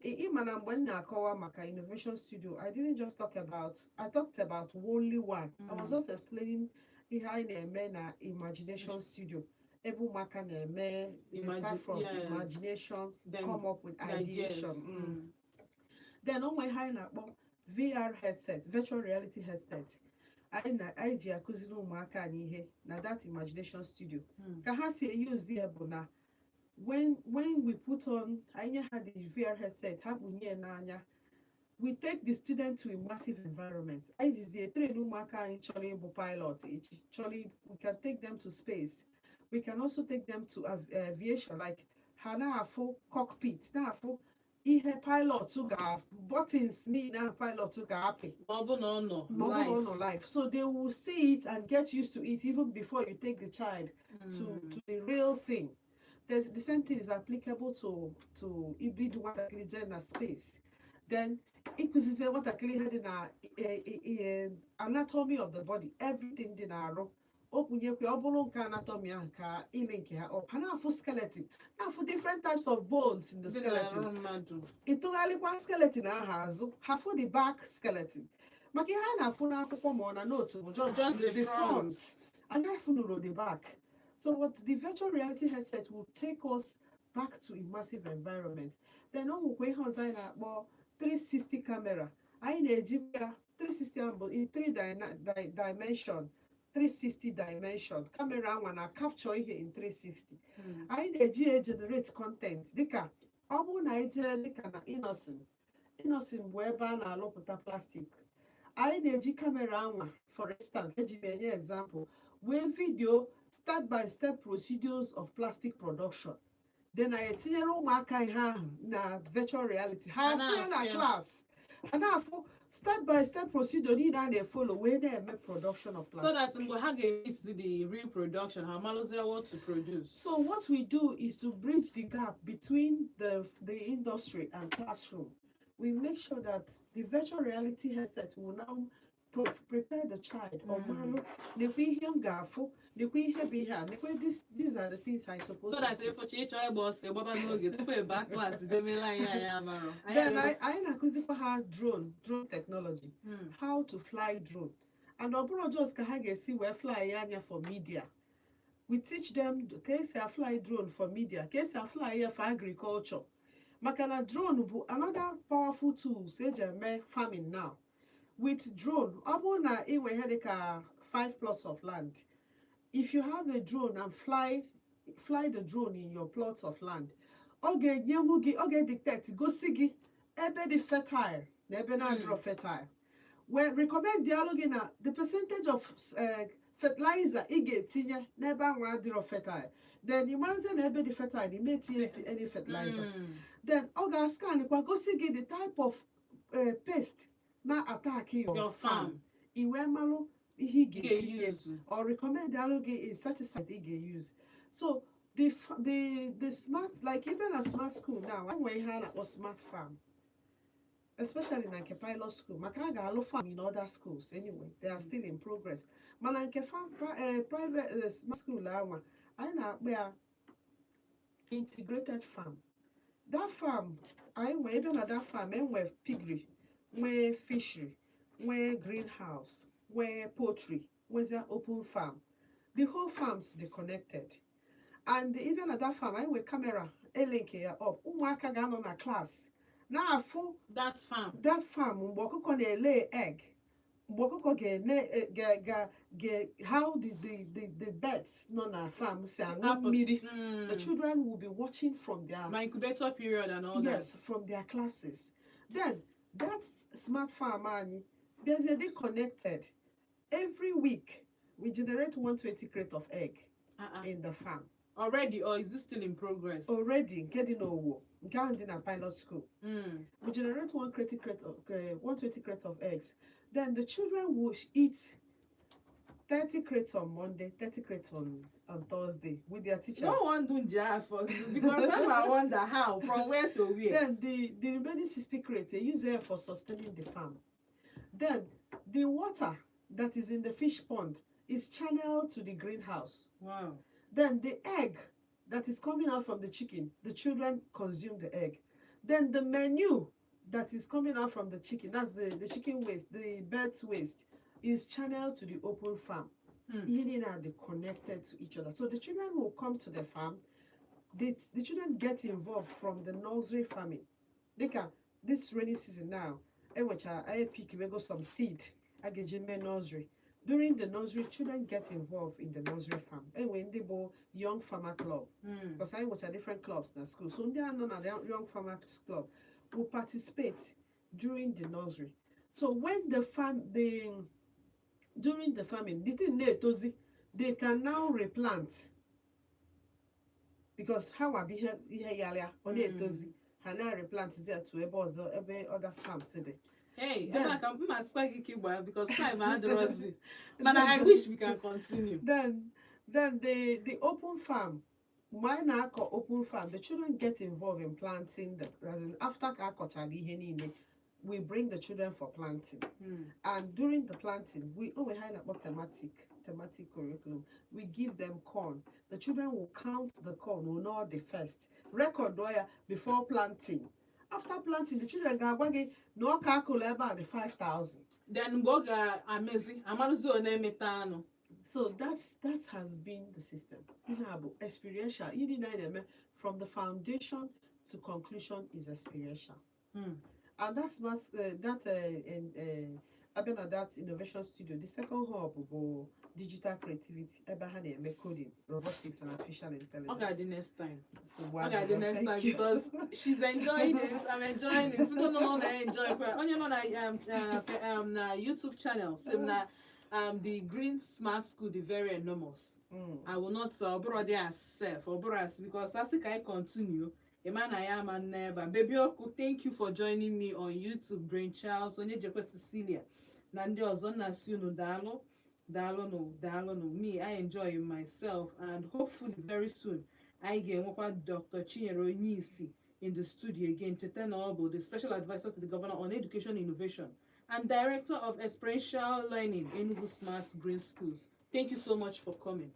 Ịma na mgbe m na-akọwa maka innovation studio, I didn't just talk about, I talked about only one. I was just explaining ihe anyị na-eme na imagination studio, ebe ụmụaka na-eme, they start from imagination, then come up with ideas. Ideation. Then onwe ihe anyị na-akpọ VR headset, virtual reality headset. Anyị na anyị ji akụziri ụmụaka anyị ihe na that imagination studio. Ka ha si eyuzi ya bụ na when we put on, anyị nye ha the VR headset, ha kpunye ya n'anya, we take the student to immersive environment. Anyị jizie train ụmụaka anyị chọrọ ịbụ pilot echi, chọrọ we can take them to space. We can also take them to aviation, like ha na-afụ cockpit, na-afụ Ihe pilot ga, buttons niile ahụ pilot ga-apị ma ọ bụ na ọ nọ ma ọ bụ na ọ nọ live. Live, so they will see it and get used to it even before you take the child to the real thing. There's, the same thing is applicable to ibido nwatakịrị jee na space, then ịkụzizie nwatakịrị ihe dị na anatomy of the body, everything dị n'arụ. O kpunyekwe ọ bụrụ nke anatomy ahụ ka ile nke ha up, ha na-afụ skeleton, na-afụ different types of bones in the dị skeleton. N'arụ mmadụ. Ịtụgharịkwa skeleton ahụ azụ, ha fụ the back skeleton, maka ihe a na-afụ n'akwụkwọ ma ọ na note bụ just Just the the front. Front anyị afụnụrụ the back. So what the virtual reality headset will take us back to immersive environment. Then ọ nwekwa ihe ọzọ anyị na-akpọ 360 camera. Anyị na-ejikwa ya 360 ahụ bụ in 3 dimension, 360 dimension camera anwa na capture ihe in 360. Anyị na-eji ya generate content, dịka ọ bụrụ na anyị jee dịka na Innoson. Innoson bụ ebe a na-alụpụta plastic. Anyị na-eji camera anwa, for instance, eji m enye example, wee video step by step procedures of plastic production. Then anyị etinyere ụmụaka ihe ahụ na virtual reality, ha Ha afụ ya na na-afụ ya. Class, ha na-afụ step by step procedure niile a na-efollow wee na-eme production of So plastic. That mgbe ha ga-esi the real production, ha malụzie what to produce. So what we do is to bridge the gap between the industry and classroom. We make sure that the virtual reality headset will now prepare the child. Ọ malụ, nekwe ihe m ga-afụ, nekwe ihe bụ ihe a, nekwe these are the things I suppose So to that see. ịfụcha ịchọ ịgba ọsọ ịgbaba n'oge tupu ịba class demela anyị anyị amarọ. Anyị Then anyị na-akụzikwa ha drone technology, how to fly drone. And ọ bụrụ just ka ha ga-esi wee fly ya anya for media. We teach them ka esi fly drone for media, ka esi fly ya for agriculture. Maka na drone bụ another powerful tools eji eme farming now. With drone, ọ bụrụ na ị nwee ihe dịka 5 plots of land, if you have a drone and fly the drone in your plots of land, ọ ga-enyenwu gị, ọ ga-edetect, gosi gị ebe dị fertile na ebe na-adịrọ fertile, wee recommend alụ gị na the percentage of fertilizer ị ga-etinye n'ebe ahụ adịrọ fertile. Then ị mazie na ebe dị fertile, ị ma etinyezi any fertilizer. Then ọ ga-scan kwa gosi gị the type of pest na attack your Your farm, farm. Ị wee malụ ihe ị Ị ga-etinye ga-use. Or recommend alụ gị insecticide ị ga-use. So the smart, like even a smart school now, enwere ihe a na-akpọ smart farm, especially na nke pilot school, maka a ga-alụ farm in other schools. Anyway, they are still in progress, mana nke farm private smart school anwa, anyị na-akpọ ya integrated farm. That farm anyị nwee ebe na that farm, enwe piggery, nwee fishery, nwee greenhouse, nwee poultry, nwezie open farm. The whole farms dey connected. And even na that farm, anyị nwee camera elink ya up. Ụmụaka ga-anọ na class na-afụ That farm. That farm, mgbe ọkụkọ na-ele egg, mgbe ọkụkọ ga-ene ga ga ga, how the birds nọ na farm si aṅụ mmiri. The children will be watching from their My incubator period and all Yes, from their classes. Then that smart farm anyị bịazie dị connected. Every week we generate 120 crate of egg that. Uh-uh. in the farm. Already, or is this still in progress? Already. Nke dị n'Owo, nke ahụ dị na pilot school, we generate 120 crate of eggs. Then the children will eat 30 crates on Monday, 30 crates on Thursday with their teachers. No one do for because I wonder how, from where to where. Then the remaining 60 crates, they use it for sustaining the farm. Then the water that is in the fish pond is channeled to the greenhouse. Then the egg that is coming out from the chicken, the children consume the egg. Then the manure that is coming out from the chicken, that's the chicken waste, the bird's waste, is channeled to the open farm. Ihe niile are they connected to each other. So the children will come to the farm. The children get involved from the nursery farming. They can, this rainy season now, enwecha anyị pick we go some seed a ga-eji mee nursery. During the nursery, children get involved in the nursery farm. Enwe ndị bụ Young Farmer Club, because anyị nwecha different clubs na school. So ndị a nọ na the Young Farmers Club will participate during the nursery. So when the farm the during the farming, the thing na-etozi, they can now replant, because ha nwa bụ ihe ihe yara ọ na-etozi. Ha na-replant ya to ebe ọzọ, ebe other farms dị. Hey, ebe Then a ka m asịkwa gị ka ịgba, because time adịrọzi. Mana I wish we can continue. Then the open farm, mgbe anyị na-akọ open farm, the children get involved in planting the, as in, after ka akọchara ihe niile, we bring the children for planting. And during the planting, we, oh, we have a thematic curriculum. We give them corn. The children will count the corn, will know the first record ya before planting. After planting, the children ga-agwa gị na ọka akụlụ ebe a dị 5000. Then mgbe ọ ga-amezi, amarụzi ọ na-emeta anụ. So that has been the system. Ihe a bụ experiential. Ihe niile anyị na-eme from the foundation to conclusion is experiential. And that's that in abịa na that innovation studio, the second hub bụ digital creativity, ebe ha na-eme coding, robotics and artificial Ọ intelligence. ga-adị next time. So Ọ ga-adị next thank time you. Because she's enjoying it. I'm enjoying it. Ndị nọ na-enjoy kwa. Onye nọ na YouTube channel sị m na the Green Smart School dị very enormous. I will not, ọ bụrụ dị as self, ọ bụrụ as, because asị ka anyị continue, ịma na ya ama nne ebe a. Baby Ọkụ, thank you for joining me on YouTube. Brain Charles, onye jekwe, Cecilia na ndị ọzọ, nna si unu daalụ, daalụnụ, daalụnụ. Me, I enjoy myself, and hopefully very soon anyị ga-enwekwa Dr. Chinyere Onyeisi in the studio again. Cheta na ọ bụ the special advisor to the governor on education innovation and director of experiential learning, Enugu Smart Green Schools. Thank you so much for coming.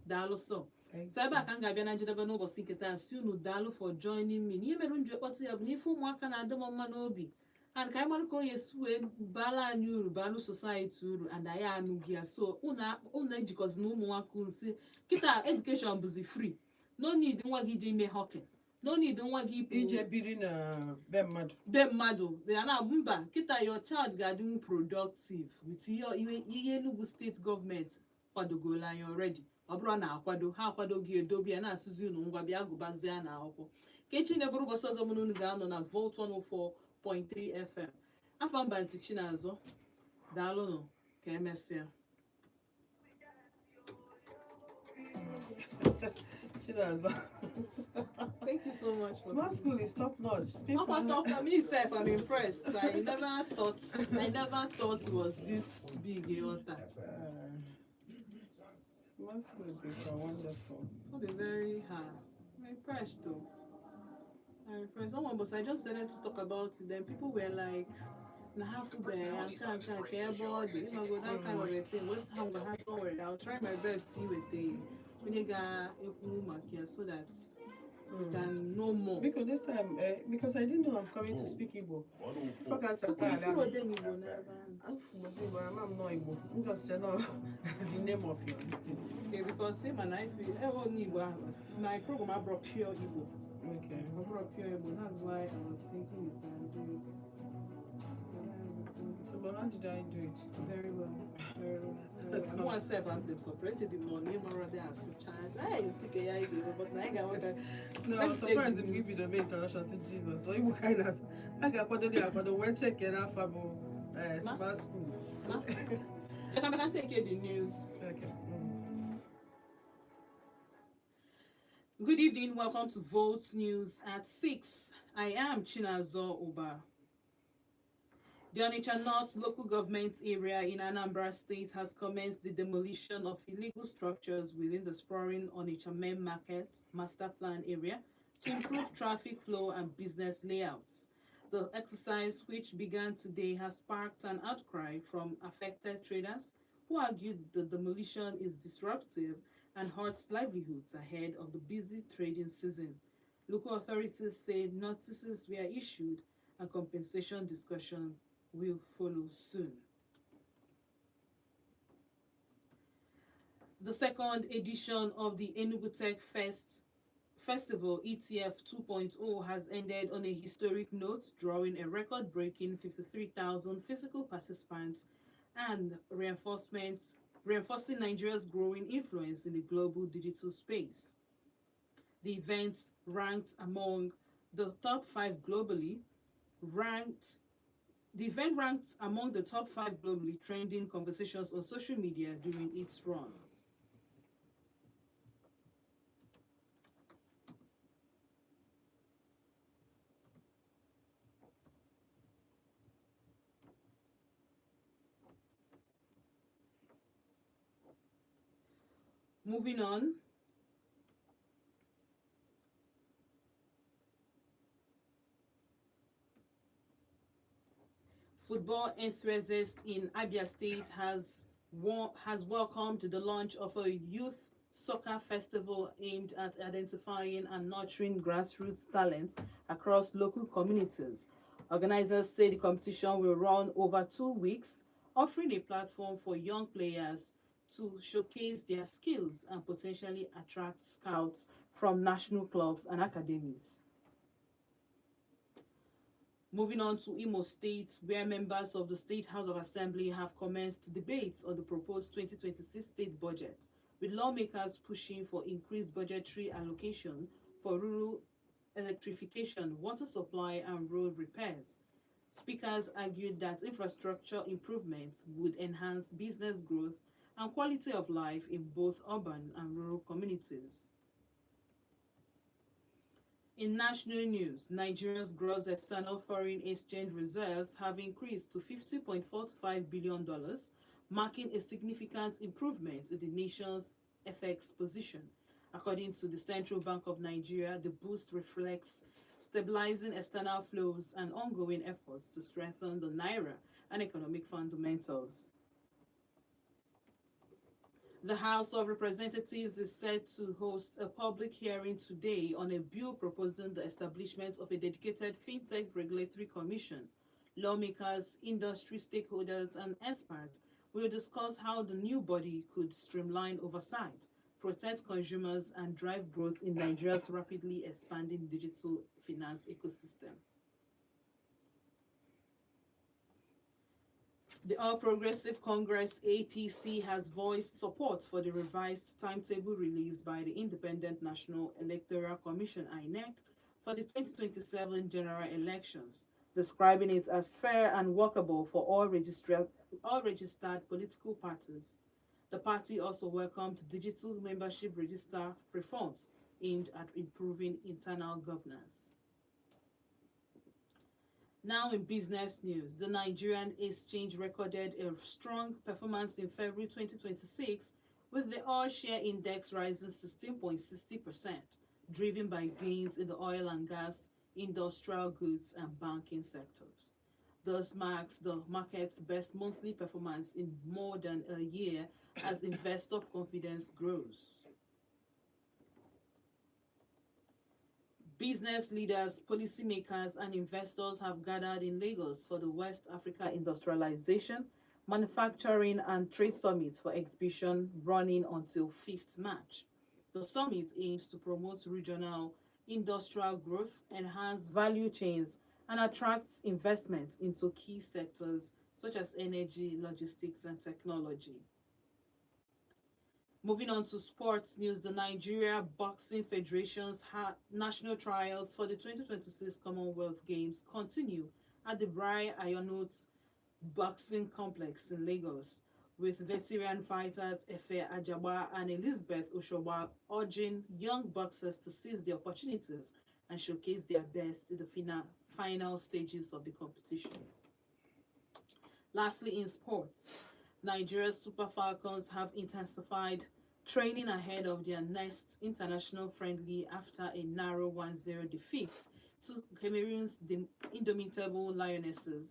Daalụ so. Thank So ebe a ka m ga-abịa na njedebe n'ụbọchị nke taa. Si unu daalụ for joining me. N'ihe mere m ji kpọta ya bụ na ife ụmụaka na-adị m mma n'obi, and ka anyị mara ka onye esi wee baala anyị uru, baalụ society uru, and anyị anụghị ya. So unu ejikọzi na ụmụnwaka unu si kịta education bụzi free. No need nwa gị ije ime hawking, no need nwa gị ịpụ ije biri na be mmadụ. Be mmadụ ya na mba. Kịta your child ga-adịnwu productive with ihe Enugu Steeti gọọmenti kwadogolo anyị already. Ọ bụrụ na akwado ha akwado gị, edobe ya na-asụzi unu, ngwa, bịa gụbazie na akwụkwọ. Ka echi na-ebụrụ ụbọchị ọzọ mụ na unu ga-anọ na Volt 104.3 FM. Afọ mba ntị Chinazụ, daalụnụ, ka emesịa. Chinazụ. Thank you so much for Smart school is top notch. People Papa talk, me sef, I'm impressed. I never thought it was this big, ịghọta. Smart school is wonderful. Not be very hard. I'm impressed though. I'm impressed. Oh, but I just started to talk about it. Then people were like, na ha fube ya, nke a, nke a, ka ebe ọ dị, ịmago, that kind of a thing. What's how ha, don't worry, I'll try my best iweta onye ga-ekwu maka ya so that we can know more. Because this time, because I didn't know I'm coming to speak Igbo. Focus on Ifuru Odenigbo n'ebe ahụ. Igbo, I'm not Igbo. I'm just saying the name of your this thing. Okay, because say man, I feel onye Igbo ahụ, my program abụrụ pure Igbo. Okay. Ọ bụrụ pure Igbo, that's why I was thinking you can do it. So, So, but how did I do it? Very well, very well. Very well. Myself, I'm surprised the money already as a child. Hey, see, ya but na I got No, I'm surprised if give you the main introduction to Jesus. So Igbo kind of I can akwado the akwado when check it out for Ma? smart school. Check, I can take the news. Okay. Good evening. Welcome to Volt News at 6. I am Chinazo Uba. The Onitsha North local government area in Anambra State has commenced the demolition of illegal structures within the sprawling Onitsha Main Market Master Plan area to improve traffic flow and business layouts. The exercise, which began today, has sparked an outcry from affected traders who argued the demolition is disruptive and hurts livelihoods ahead of the busy trading season. Local authorities say notices were issued and compensation discussion will follow soon. The second edition of the Enugu Tech Fest Festival ETF 2.0 has ended on a historic note, drawing a record-breaking 53,000 physical participants and reinforcing Nigeria's growing influence in the global digital space. The event ranked among the top five globally, ranked the event ranked among the top five globally trending conversations on social media during its run. Moving on. Football enthusiasts in Abia State has welcomed the launch of a youth soccer festival aimed at identifying and nurturing grassroots talent across local communities. Organizers say the competition will run over 2 weeks, offering a platform for young players to showcase their skills and potentially attract scouts from national clubs and academies. Moving on to Imo State, where members of the State House of Assembly have commenced debates on the proposed 2026 state budget, with lawmakers pushing for increased budgetary allocation for rural electrification, water supply, and road repairs. Speakers argued that infrastructure improvements would enhance business growth and quality of life in both urban and rural communities. In national news, Nigeria's gross external foreign exchange reserves have increased to $50.45 billion, marking a significant improvement in the nation's FX position. According to the Central Bank of Nigeria, the boost reflects stabilizing external flows and ongoing efforts to strengthen the naira and economic fundamentals. The House of Representatives is set to host a public hearing today on a bill proposing the establishment of a dedicated fintech regulatory commission. Lawmakers, industry stakeholders, and experts will discuss how the new body could streamline oversight, protect consumers, and drive growth in Nigeria's rapidly expanding digital finance ecosystem. The All Progressive Congress, APC, has voiced support for the revised timetable released by the Independent National Electoral Commission, INEC, for the 2027 general elections, describing it as fair and workable for all registered political parties. The party also welcomed digital membership register reforms aimed at improving internal governance. Now in business news, the Nigerian Exchange recorded a strong performance in February 2026, with the all share index rising 16.60%, driven by gains in the oil and gas, industrial goods, and banking sectors. This marks the market's best monthly performance in more than a year as investor confidence grows. Business leaders, policymakers, and investors have gathered in Lagos for the West Africa Industrialization, Manufacturing and Trade Summit for exhibition running until 5th March. The summit aims to promote regional industrial growth, enhance value chains, and attract investment into key sectors such as energy, logistics, and technology. Moving on to sports news, the Nigeria Boxing Federation's national trials for the 2026 Commonwealth Games continue at the Braye Ayanot Boxing Complex in Lagos, with veteran fighters Efe Ajagba and Elizabeth Oshoba urging young boxers to seize the opportunities and showcase their best in the final stages of the competition. Lastly, in sports, Nigeria's Super Falcons have intensified training ahead of their next international friendly after a narrow 1-0 defeat to Cameroon's Indomitable Lionesses.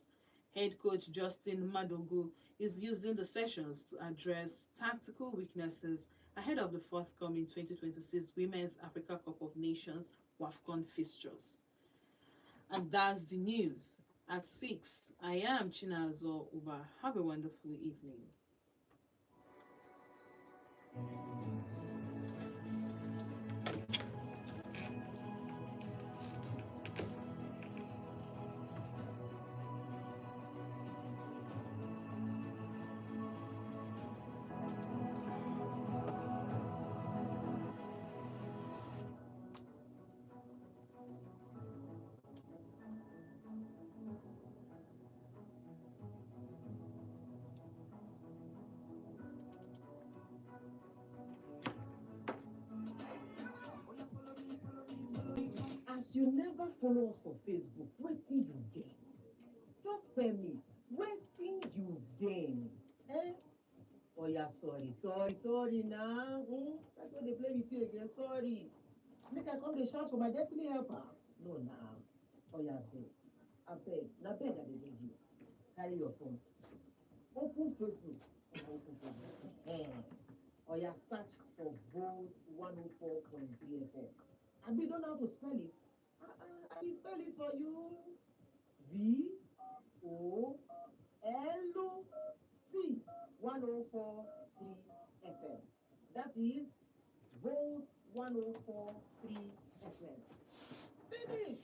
Head coach Justin Madugu is using the sessions to address tactical weaknesses ahead of the forthcoming 2026 Women's Africa Cup of Nations, WAFCON, fixtures. And that's the news. At 6, I am Chinazo Uba. Have a wonderful evening. As you never follow us for Facebook, wetin you gain? Just tell me, wetin you gain? Eh? Oya. Oya, sorry, sorry, sorry na. Person wey dey play with you again, sorry. Make I come dey shout for my destiny helper? No na. Oya, abeg, abeg, na beg I dey beg you. Carry your phone. Open Facebook. Open Facebook. Oya, search for Volt 104.3 FM. Abi you don't know how to spell it? Uh-uh, I will spell it for you. VOLT 104.3 FM. That is Volt 104.3 FM. Finish.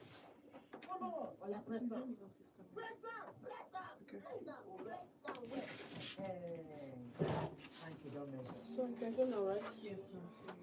Follow us. Oya, press am. Press am. Press am. Press am. Press am well. Thank you, don't mention. So we can go now, right? Yes, ma'am.